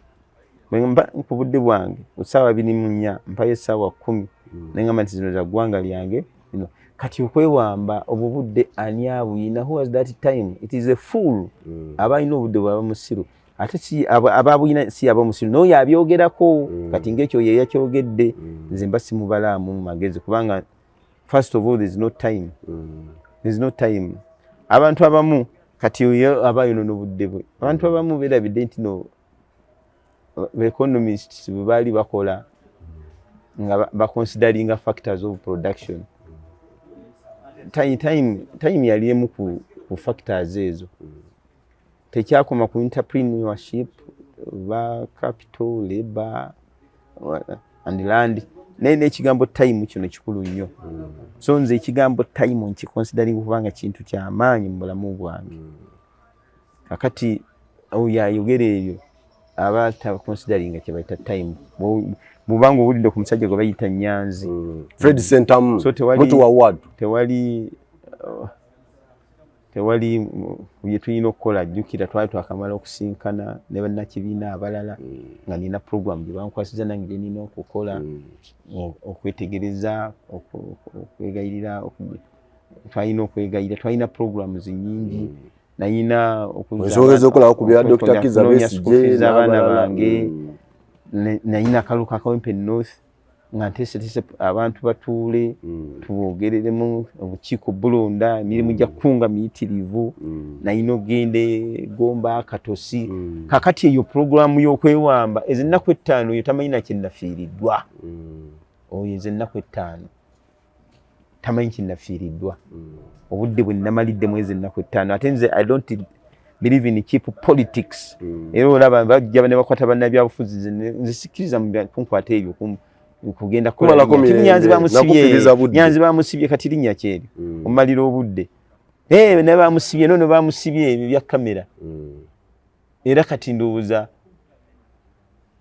Bwe mba ku budde bwange ku ssaawa 24 mpayo essaawa 10. Nengamba nti zino za ggwanga lyange bino. Kati okwewamba obwo budde ani abuyina? Who has that time? It is a fool aba alina obudde bwaba musiru, ate si aba abuyina, si aba musiru n'oyo abyogerako. Kati ng'ekyo ye yakyogedde, nze mba simubalaamu mu magezi, kubanga first of all there is no time. There is no time. Abantu abamu kati oyo aba ayonona obudde bwe. Abantu abamu beerabidde nti no economists bwe baali bakola nga baconsideringa factors of production, time yali emu ku factors ezo. Tekyakoma ku entrepreneurship ba capital, labor and land, naye n'ekigambo time kino kikulu nnyo. So nze ekigambo time nkiconsideringa kubanga kintu kyamaanyi mu bulamu bwange. Kakati oyo ayogera ebyo aba taconsideringa kye bayita time. Bw'obanga owulidde ku musajja gwe bayita Nyanzi. Fred Sentamu. So tewali Mutuwa ward. Tewali bye tulina okukola. Jjukira twali twakamala okusinkana ne bannakibiina abalala, nga nina program gye bankwasiza nange gye nina okukola, okwetegereza, okwegayirira. Twalina okwegayirira, twalina programs nnyingi, nayina ensonga ez'okulaba ku bya Dr. Kizza Besigye abaana bange, nayina akaluka Akawempe North nga nteeseteese abantu batuule tubogereremu, obukiiko bulonda, emirimu gya kunga miyitirivu, nayina ogenda Gomba, Katosi. Kakati eyo puroguramu y'okwewamba ezo ennaku 5, oyo tamanyi na kyenafiiriddwa. Oyo ezo ennaku 5 tamanyi kyenafiiriddwa, obudde bwe namaliddemu ezo ennaku 5. Ate nze I don't believe in cheap politics. Era olaba bajja ne bakwata bannabyabufuzi, nze sikkiriza kunkwata ebyo kugenda. Nyanzi bamusibye, Nyanzi bamusibye, kati linnya kyeryo omalira obudde naye bamusibye nono bamusibye ebyo bya kamera. Era kati ndowooza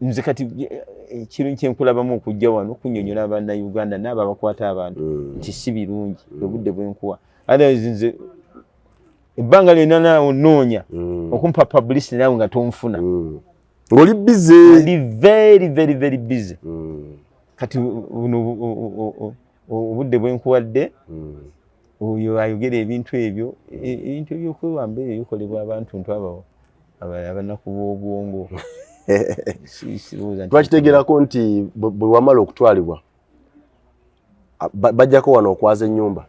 nze kati ekirungi kyenkulabamu okujja wano kunyonyola bannayuganda n'abo abakwata abantu nti si birungi obudde bwenkuwa. Otherwise nze ebbanga lyonna naawe nnoonya okumpa publicity naawe nga tonfuna. Ng'oli busy. Ndi very, very, very busy. Kati buno obudde bwenkuwadde, oyo ayogera ebintu ebyo, ebintu ebyokwewamba ebyo bikolebwa abantu ntu abo abanaku b'obwongo. Twakitegerako nti bwe wamala okutwalibwa bajjako wano okwaza ennyumba.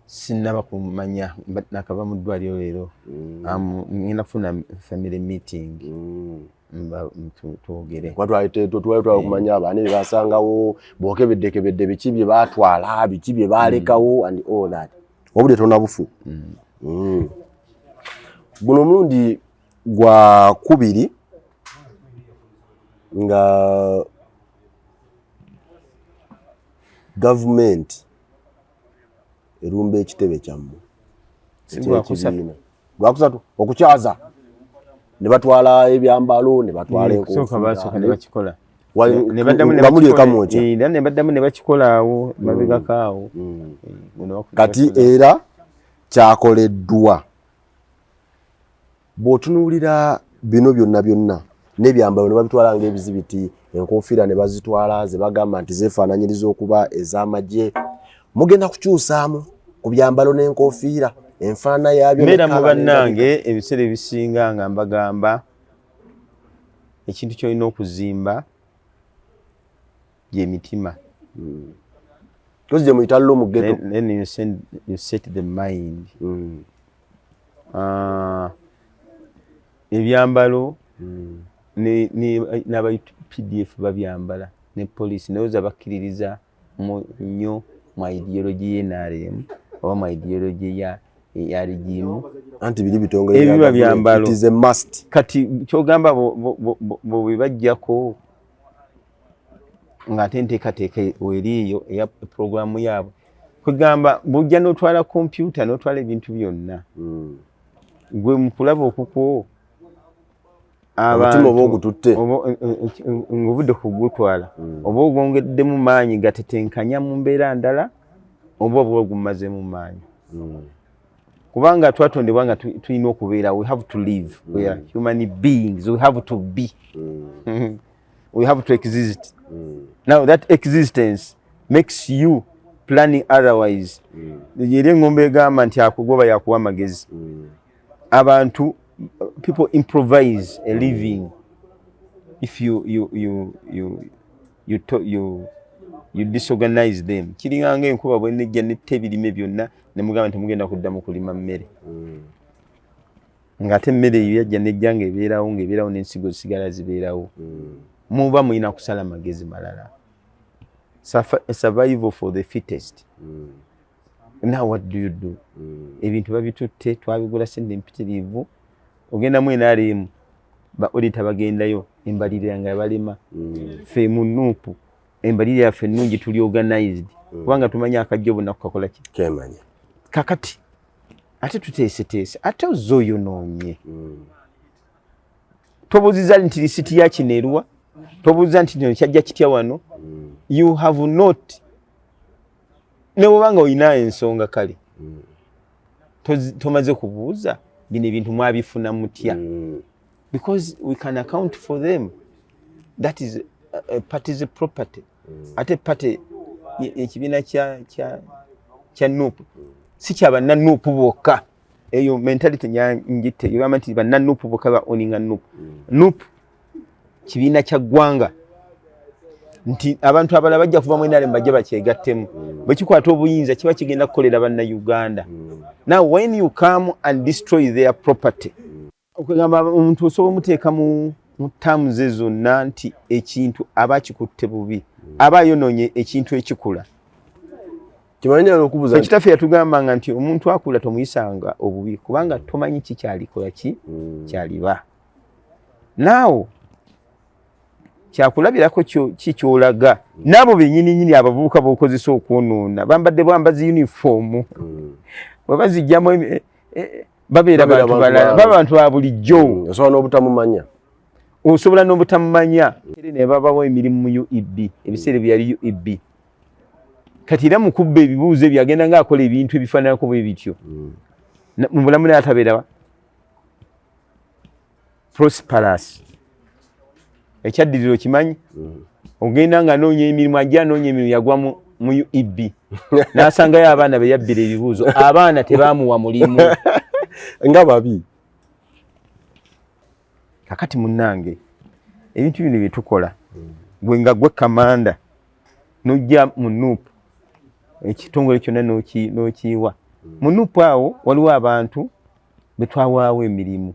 Sinnaba kumanya, nakava mu ddwaliro leero. Ngenda kufuna family meeting, twogere. Twali twala okumanya abaani bye basangawo, bwokebeddekebedde biki bye baatwala, biki bye baalekawo and all that. Obudde tonabufu. Guno omulundi gwa kubiri nga gavumenti erumba ekitebe kyammwe ekyekibiina. Gwakusatu okukyaza ne batwala ebyambalo ne batwala enkofiira nga muli ekamwokya. Ne baddamu ne bakikola awo mabegako awo. Kati era kyakoleddwa. Bw'otunuulira bino byonna byonna n'ebyambalo ne babitwala ng'ebizibiti, enkofiira ne bazitwala ze bagamba nti zeefaananyiriza okuba ez'amagye, mugenda kukyusaamu ku byambalo n'enkofiira enfaanana yaabyo? Mbeera mu bannange ebiseera ebisinga nga mbagamba ekintu ky'olina okuzimba gy'emitima. Kozi gye muyita lo mu ghetto. Then you set the mind. Ebyambalo n'aba UPDF babyambala ne poliisi, naye bakkiririza nnyo mu ideology ye NRM oba mu ideology ya regime. Anti biri bitongole. Ebiba byambalo. It is a must. Kati kyogamba bwe bajjako ng'ate enteekateeka weriiyo eya puroguramu yaabwe, kwegamba bw'ojja n'otwala kompyuta n'otwala ebintu byonna, gwe mu kulaba okukwo omutima oba ogututte. Ng'ovudde ku gutwala, oba ogwongeddemu maanyi gatetenkanya mu mbeera ndala, oba ogumazeemu maanyi, kubanga twatondebwa nga tulina okubeera. We have to live, we are human beings, we have to be, we have to exist. Now that existence makes you planning otherwise. Era engombe egamba nti akugoba yakuwa amagezi. Abantu, people improvise a living. If you disorganize them, kiringa ng'enkuba bwenejja netta ebirime byonna, ne mugamba nti mugenda kuddamu kulima mmere, ng'ate emmere eyo yajja nejja ng'ebeerawo n'ensigo zisigala zibeerawo. Muba mulina kusala magezi malala. Survival for the fittest. Now what do you do? Ebintu babitutte, twabigula sente mpitirivu. Ogendamu NRM, ba auditor bagendayo, embalirira nga balema. Ffe mu NUP embalirira yaffe ennungi, tuli organized, kubanga tumanyi akajja obunaku kakola ki. Kemanya. Kakati ate tuteeseteese, ate ozze oyonoonye. Tobuuziza nti lisiti ya kino eruwa, tobuuziza nti kino kyajja kitya wano. You have not, ne bwoba nga olina ensonga, kale tomaze kubuuza bino ebintu mwabifuna mutya, because we can account for them. That is a party's property. Ate party, ekibiina kya NUP si kya banna NUP bokka. Eyo mentality njitte egamba nti banna NUP bokka ba owninga NUP. NUP kibiina kya ggwanga, nti abantu abalala bajja kuva mu NRM bajje bakyegattemu. Bwe kikwata obuyinza, kiba kigenda kukolera Bannayuganda. Now when you come and destroy their property, okugamba omuntu osobola omuteeka mu terms zonna nti ekintu aba akikutte bubi, aba ayonoonye ekintu ekikula. Kimanyi okubuuza. Ekitaffe yatugambanga nti omuntu akula tomuyisanga obubi, kubanga tomanyi kikyalikola ki kyaliba. Naawo kyakulabirako ki kyolaga n'abo bennyini nyini abavubuka b'okozesa okwonoona, bambadde bwambazi uniform, bwe bazijjamu babeera Babeera bantu bantu balala, balala. baba bantu ba bulijjo. Osobola n'obutamumanya. Osobola n'obutamumanya. Ne babawo emirimu mu UEB, ebiseera byali UEB. Kati era mu kubba ebibuuzo ebyo, agenda ng'akola ebintu ebifaananako bwe bityo. Mu bulamu naye atabeerawa prosperous. Ekyaddirira okimanyi, ogenda nga anoonya emirimu, ajja anoonya emirimu, yagwa mu UEB n'asangayo abaana be yabbira ebibuuzo. Abaana tebaamuwa mulimu. Nga babi. Kakati munnange, ebintu bino bye tukola, gwe nga gwe kamanda, n'ojja mu NUP, ekitongole kyonna n'okiyiwa mu NUP. Awo waliwo abantu be twawaawo emirimu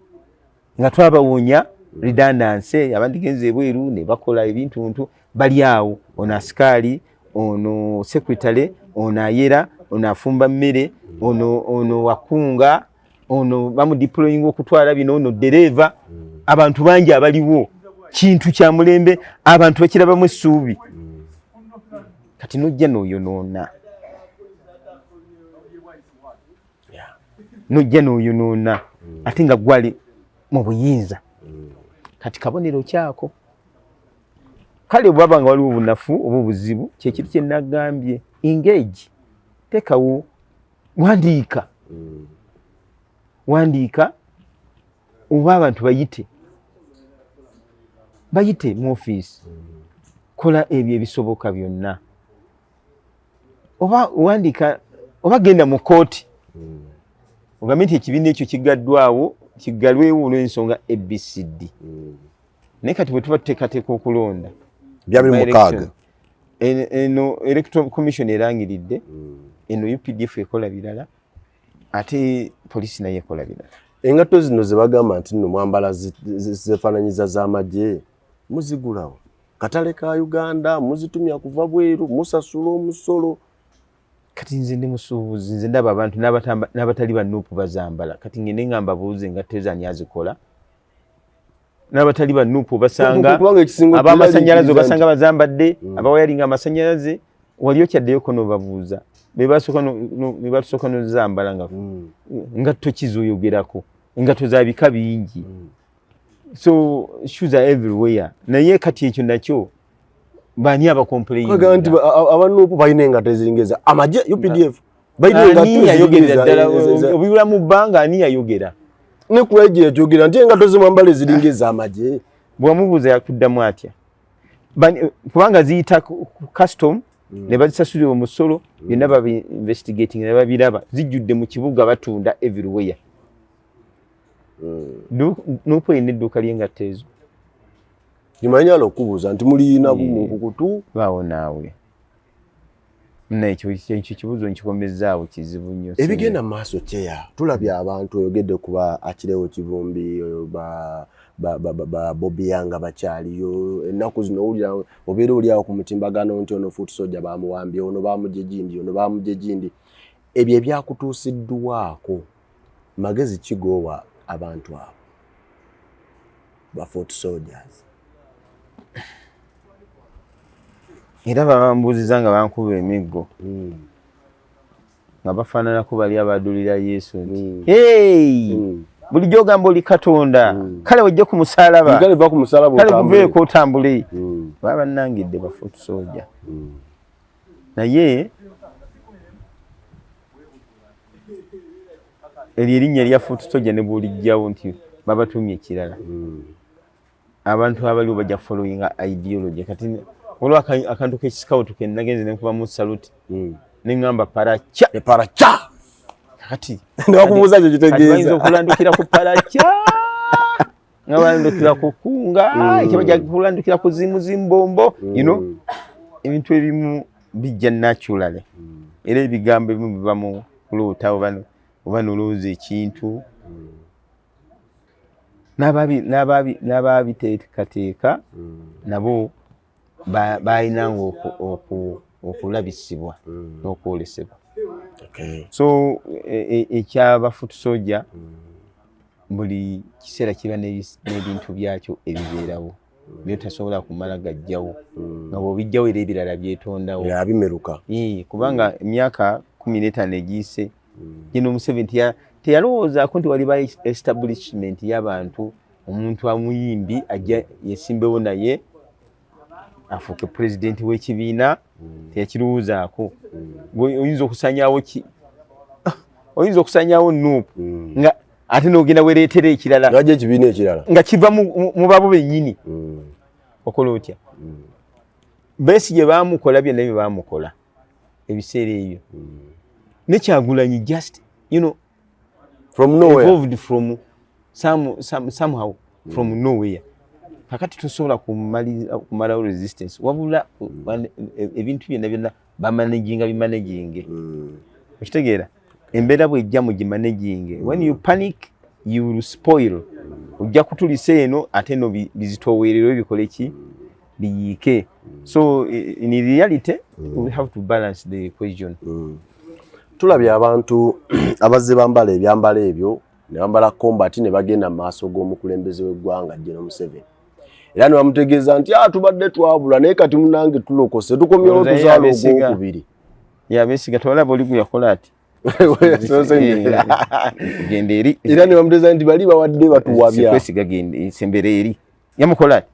nga twabawonya redundancy, abandigenze ebweru ne bakola ebintuntu, bali awo. Ono asikaali, ono secretary, ono ayera, ono afumba mmere, ono wakunga, ono bamudeployinga okutwala bino, ono dereeva. Abantu bangi abaliwo, kintu kya mulembe, abantu bakirabamu essuubi. Kati nojja n'oyonoona, nojja n'oyonoona, ate nga gwali mu buyinza. Kati kabonero kyako. Kale bwaba nga waliwo obunafu oba obuzibu, kyekiri kye nagambye, engage, teekawo, wandiika, wandiika, oba abantu bayite mu ofiisi, kola ebyo ebisoboka byonna, oba wandiika, oba genda mu kooti ogambe nti ekibiina ekyo kigaddwawo, kiggalwewo olw'ensonga ABCD. Naye kati bwe tuba tuteekateeka okulonda Bya 26. Eno Electoral Commission erangiridde, eno UPDF ekola birala, ate poliisi naye ekola birala. Engatto zino ze bagamba nti nno mwambala zefaananyiza z'amagye, muzigulawo katale ka Uganda, muzitumya kuva bweru, musasula omusolo? Kati nze ndi musuubuzi, nze ndaba abantu n'abatali ba NUP bazambala. Kati ngende nga mbabuuze engatto ezo ani azikola? N'abatali ba NUP obasanga, Kubanga ekisinga ab'amasannyalaze okuweraliikiriza obasanga bazambadde, abawayalinga amasannyalaze. Wali okyaddeyoko n'obabuuza, be basooka nozambala nga ngatto kizoyogerako, engatto za bika bingi. So shoes are everywhere. Naye kati ekyo nakyo bani Baga nti abacomplaininga? Aba NUP balina engatto eziringa eza amagye, UPDF balina Ani engatto yayogerera eziringa ddala obibula mu bbanga? Ani yayogera? Ne Kulayigye yakyogera nti engatto zemwambala eziringa ez'amagye. Bwamubuuza yakuddamu atya? Kubanga ziyita ku custom. Ne bazisasulira omusolo. Byonna babi investigating ne babiraba, zijjudde mu kibuga, batunda everywhere. NUP erina edduuka ly'engatto ezo. Kimanyala okubuuza nti muliyina munkukutu? Baawo naawe ekyo kibuuzo nkikomezaawo, kizibu nnyo. Ebigenda mu maaso kyeya tulabye abantu, oyogedde kuba Akirewo Kivumbi, oyo ba Bobi Yanga bakyaliyo. Ennaku zino owulira obeera oli awo ku mutimbagano nti ono foot soldier bamuwambye, ono bamugye gindi, ono bamugye gindi. Ebyo ebyakutuusiddwako, magezi kigoowa abantu abo ba foot soldiers? Era babambuuziza nga bankuba emiggo nga bafaananako bali abadulira Yesu nti hey, bulijjo ogamba oli Katonda, kale wejje ku musalaba. Kale va ku musalaba. Kale guveeko otambule. Baba bannangidde ba foot soldier. Naye eryo erinnya erya foot soldier ne bw'olijjawo nti babatumye ekirala, abantu abaliwo bajja followinga ideology. Kati waliwo akantu k'ekiscout ke nagenze nenkubamu salute neŋŋamba paracha. Paracha. Kati nebakubuuza kyo kati bayinza kitegeeza okulandukira ku paracha nga balandukira ku kunga, ekyo bajja kulandukira ku zimuzimbombo. Ebintu ebimu bijja naturally, era ebigambo ebimu biva mu kuloota oba nolowooza ekintu n'ababiteekateeka nabo balinanga okulabisibwa n'okwolesebwa. So ekyaba foot soldier, buli kiseera kiba n'ebintu byakyo ebibeerawo byotasobola kumala gajjawo, nga bw'obijjawo era ebirala byetondawo. Yabimeruka. Kubanga emyaka 15 egiyise, General Museveni teyalowoozaako nti waliba establishment y'abantu, omuntu amuyimbi ajja yesimbewo naye afuuke pulezidenti w'ekibiina. Teyakirowoozaako. Oyinza okusanyawo ki, oyinza okusanyawo NUP nga ate n'ogenda wereetera ekirala. Najja ekibiina ekirala. Nga kiva mu babo bennyini. Okola otya? Besigye baamukola byonna bye baamukola ebiseera ebyo, ne Kyagulanyi just from nowhere, evolved from somehow from nowhere. Kakati tosobola kumalawo resistance, wabula ebintu byonna byonna bamanaginga, bimanaginge. Okitegeera? Embeera bwejja mugimanaginge. When you panic, you will spoil. Ojja kutulisa eno ate no bizitoowererwe bikole ki, biyiike. So in reality we have to balance the equation. Tulabye abantu abazze bambala ebyambalo ebyo ne bambala combat ne bagenda mu maaso g'omukulembeze w'eggwanga General Museveni, era ne bamutegeeza nti ah, tubadde twabula naye kati munange tulokose, tukomyewo, Olowooza ye tuzaala abeesiga. ogwokubiri. Yabesiga, tewalaba oli gwe yakola ati genda eri. Era ne bamutegeeza nti bali bawadde batuwabya. Sikwesiga, genda sembera eri. Yamukola ati.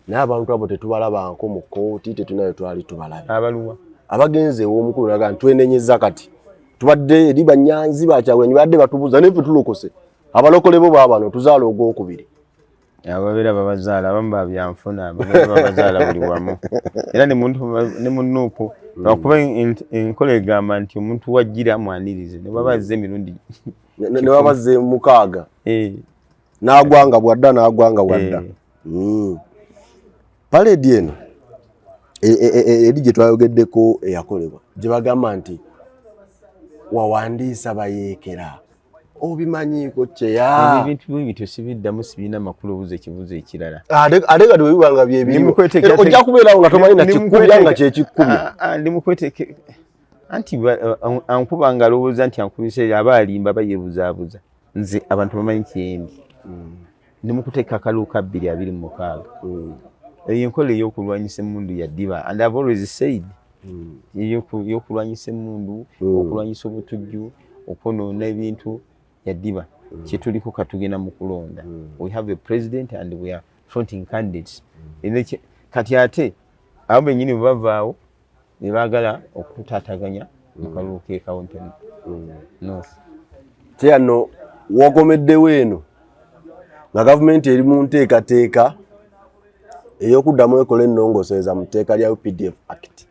Naye abantu abo tetubalabanko mu kooti, tetunayo twali tubalabe. Abaluwa? Abagenze ew'omukulu naga nti twenenyeza, kati tubadde eri banyanzi bakyagulanyi badde batubuuza, naye ffe tulokose, abalokole bo baabano tuzaala ogwokubiri. Ababeera babazaala, abamu babyanfuna, ababeera babazaala buli wamu, era ne ne mu NUP, lwakuba enkola egamba nti omuntu wajjira mwanirize ne baba azze emirundi Ne babazze 6 n'agwanga bwadda n'agwanga bwadda. Parade eno eri gye twayogeddeko eyakolebwa gye bagamba nti wawandiisa bayeekera, obimanyiiko kyeya? Ebintu bwe bityo sibiddamu, sibirina makulu. Obuuza ekibuuzo ekirala. Ate kati bwe biba nga byebiriwo, ojja kubeerawo nga tomanyi na kikkubya nga kyekikkubya. Ah, ah, ndi mukweteke anti ankuba nga alowooza nti ankubisa, aba alimba, aba yeebuzaabuza. Nze abantu bamanyi kyendi, ndi mukuteeka akalulu ka 2026. Eyo enkola ey'okulwanyisa emmundu ya ddiba, and I've always said ey'okulwanyisa emmundu, okulwanyisa obutujju, okwonoona ebintu, ya ddiba. Kyetuliko katugenda mu kulonda, we have a president and we are fronting candidates. Kati ate abo bennyini bwe bavaawo ne baagala okutaataganya mu kalulu k'e Kawempe North. Kyeyano wokomeddewo eno nga gavumenti eri mu nteekateeka ey'okuddamu ekola ennongoosereza mu tteeka lya UPDF Act.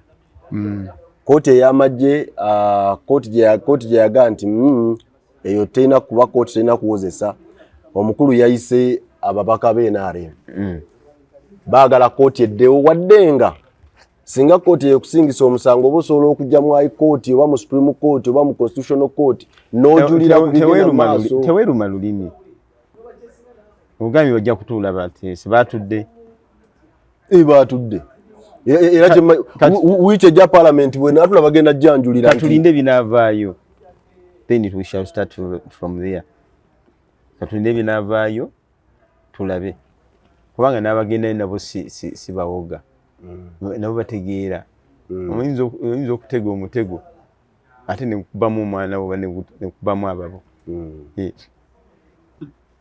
Kooti ey'amagye, kooti gye yagaa nti eyo terina kuba kooti, terina kuwozesa. Omukulu yayise ababaka be NRM baagala kooti eddewo, wadde nga singa kooti ekusingisa omusango oba osobola okujja mu High Court oba mu Supreme Court oba mu Constitutional Court n'ojulira ku bigenda mu maaso. Teweeruma lulimi, ogambye bajja kutuula bateese, batudde. Batudde era wiiki ejja parliament bwenaatula bagenda janjulira. Katulinde binaavaayo, then we shall start from there. Katulinde binaavaayo tulabe, kubanga n'abagendayo nabo si bawoga, nabo bategeera. Oyinza okutega omutego ate nekubamu omwana wo oba nekubamu ababo.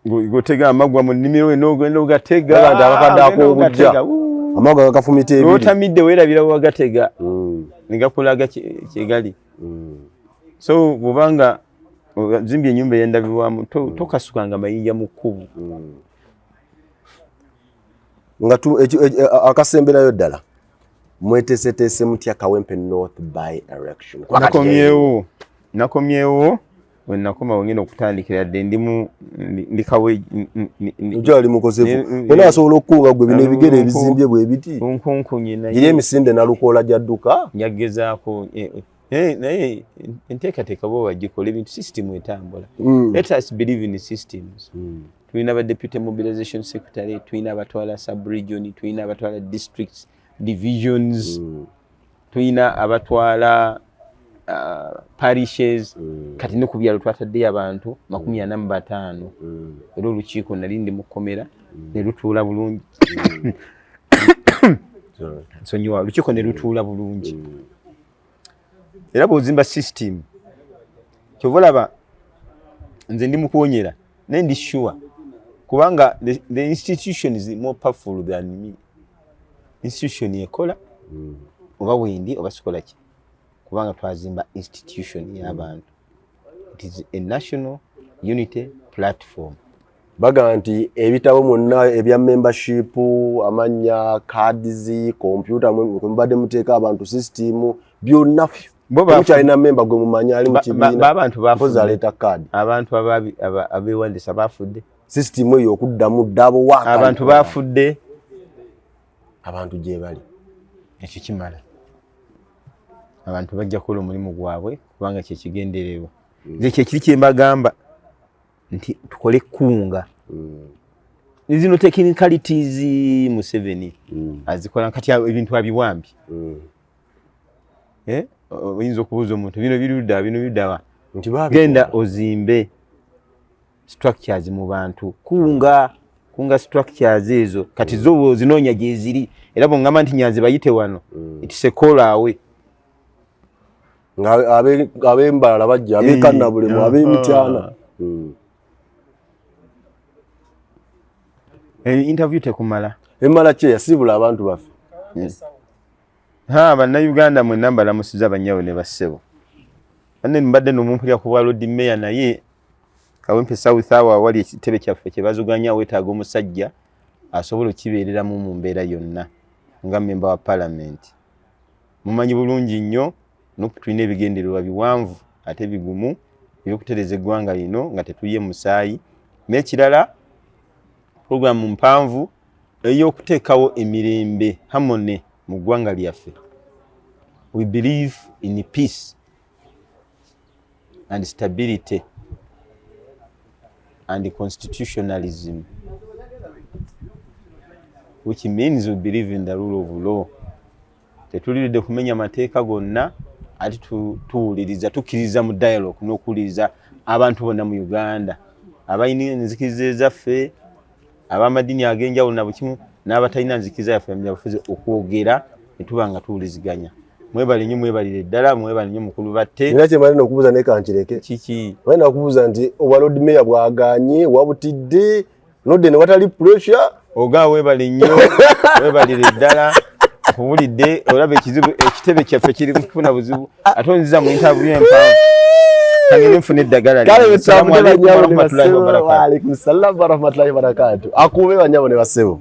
Gotega amagwa mu nnimiro n'ogenda ogatega. Nti abakadde ak'obujja amagwa gakafumita ebiri. Otamidde weerabira wagatega negakulaga kyegali. So bwobanga zimbye ennyumba ey'endabirwamu, tokasukanga mayinja mu kkubo. Nga akasemberayo ddala, mweteeseteese mutya Kawempe North by election? Nakomyewo wenakoma, wengenda okutandikira dde ndimu ndikawe. Okyali mukosefu, ona asobola okukunga gwe bino ebigere ebizimbye bwe biti. Nkunkunye. Giri emisinde nalukoola gyadduka. Njagezaako, naye enteekateeka bwe bagikola ebintu, system etambula. Let us believe in systems. Tulina ba deputy mobilization secretary, tulina abatwala sub region, tulina abatwala districts, divisions, tulina abatwala parishes. Kati ne ku byalo twataddeyo abantu 45. Era olukiiko nali ndi mukomera ne lutuula bulungi. Nsonyiwa, olukiiko ne lutuula bulungi. Era bw'ozimba system, kyova olaba nze ndi mukuwonyera, naye ndi sure kubanga the institution is more powerful than me. Institution ekola oba wendi oba sikola ki, kubanga twazimba institution y'abantu. It is a national unity platform. Bagamba nti ebitabo mwonna ebya membership, amannya, cards, kompyuta mubadde muteeka abantu, system byonna, mukyalina memba gwe mumanyi ali mu kibiina? Abantu mpozi aleeta kaadi. Abantu abewandisa bafudde. System eyo okuddamu ddabo wa? Abantu bafudde. Abantu gye bali. Ekyo kimala. Abantu bajja kukola omulimu gwabwe kubanga kyekigendererwa. Nze kyekiri kyembagamba nti tukole kunga. Zino technicalities Museveni azikola, kati ebintu abiwambi. Eh? Oyinza okubuuza omuntu bino birudda, bino biruddawa? Genda ozimbe structures mu bantu, kunga kunga structures ezo. Kati zo ozinoonya gyeziri, era bwongamba nti Nyanzi bayite wano, it's a call away. Ab'embalala bajja, ab'ekannabulemu, ab'emityana. Interview tekumala. Emala ki yasiibula abantu baffe? Ha, bannayuganda mwenna mbalamusiza, bannyawo ne bassebo. Banne mbadde nomumpulira ku bwa Lord Mayor, naye Kawempe South awo awali ekitebe kyaffe kye bazuganya weetaaga omusajja asobola okibeereramu mu mbeera yonna nga memba wa palamenti. Mumanyi bulungi nnyo NUP tulina ebigendererwa biwanvu ate bigumu ebyokutereeza eggwanga lino nga tetuye musaayi. N'ekirala, puroguramu mpanvu ey'okuteekawo emirembe, harmony mu ggwanga lyaffe. We believe in peace and stability and constitutionalism, which means we believe in the rule of law. Tetuliridde kumenya mateeka gonna, ate tuwuliriza, tukkiriza mu dialogue n'okuwuliriza abantu bonna mu Uganda abalina enzikiriza ezaffe, ab'amadiini ag'enjawulo na bukimu, n'abatalina nzikiriza yaffe byabufuzi, okwogera ne tuba nga tuwuliziganya. Mwebale nnyo, mwebalire ddala, mwebale nnyo mukulu batte. Nina kyemali nokubuuza naye kankireke. Kiki? Balina kubuuza nti obwa Lord Mayor bwaganye, wabutidde nodde ne watali pressure? Oga weebale nnyo, weebalire ddala, nkubulidde. Olaba ekizibu, ekitebe kyaffe kiri kufuna buzibu, ate onziza mu interview empanvu. Kangende nfune eddagala. Kale. Assalamu alaikum warahmatullahi wabarakatuh. Waalaikum salam warahmatullahi wabarakatuh. Akuube banyabo ne bassebo.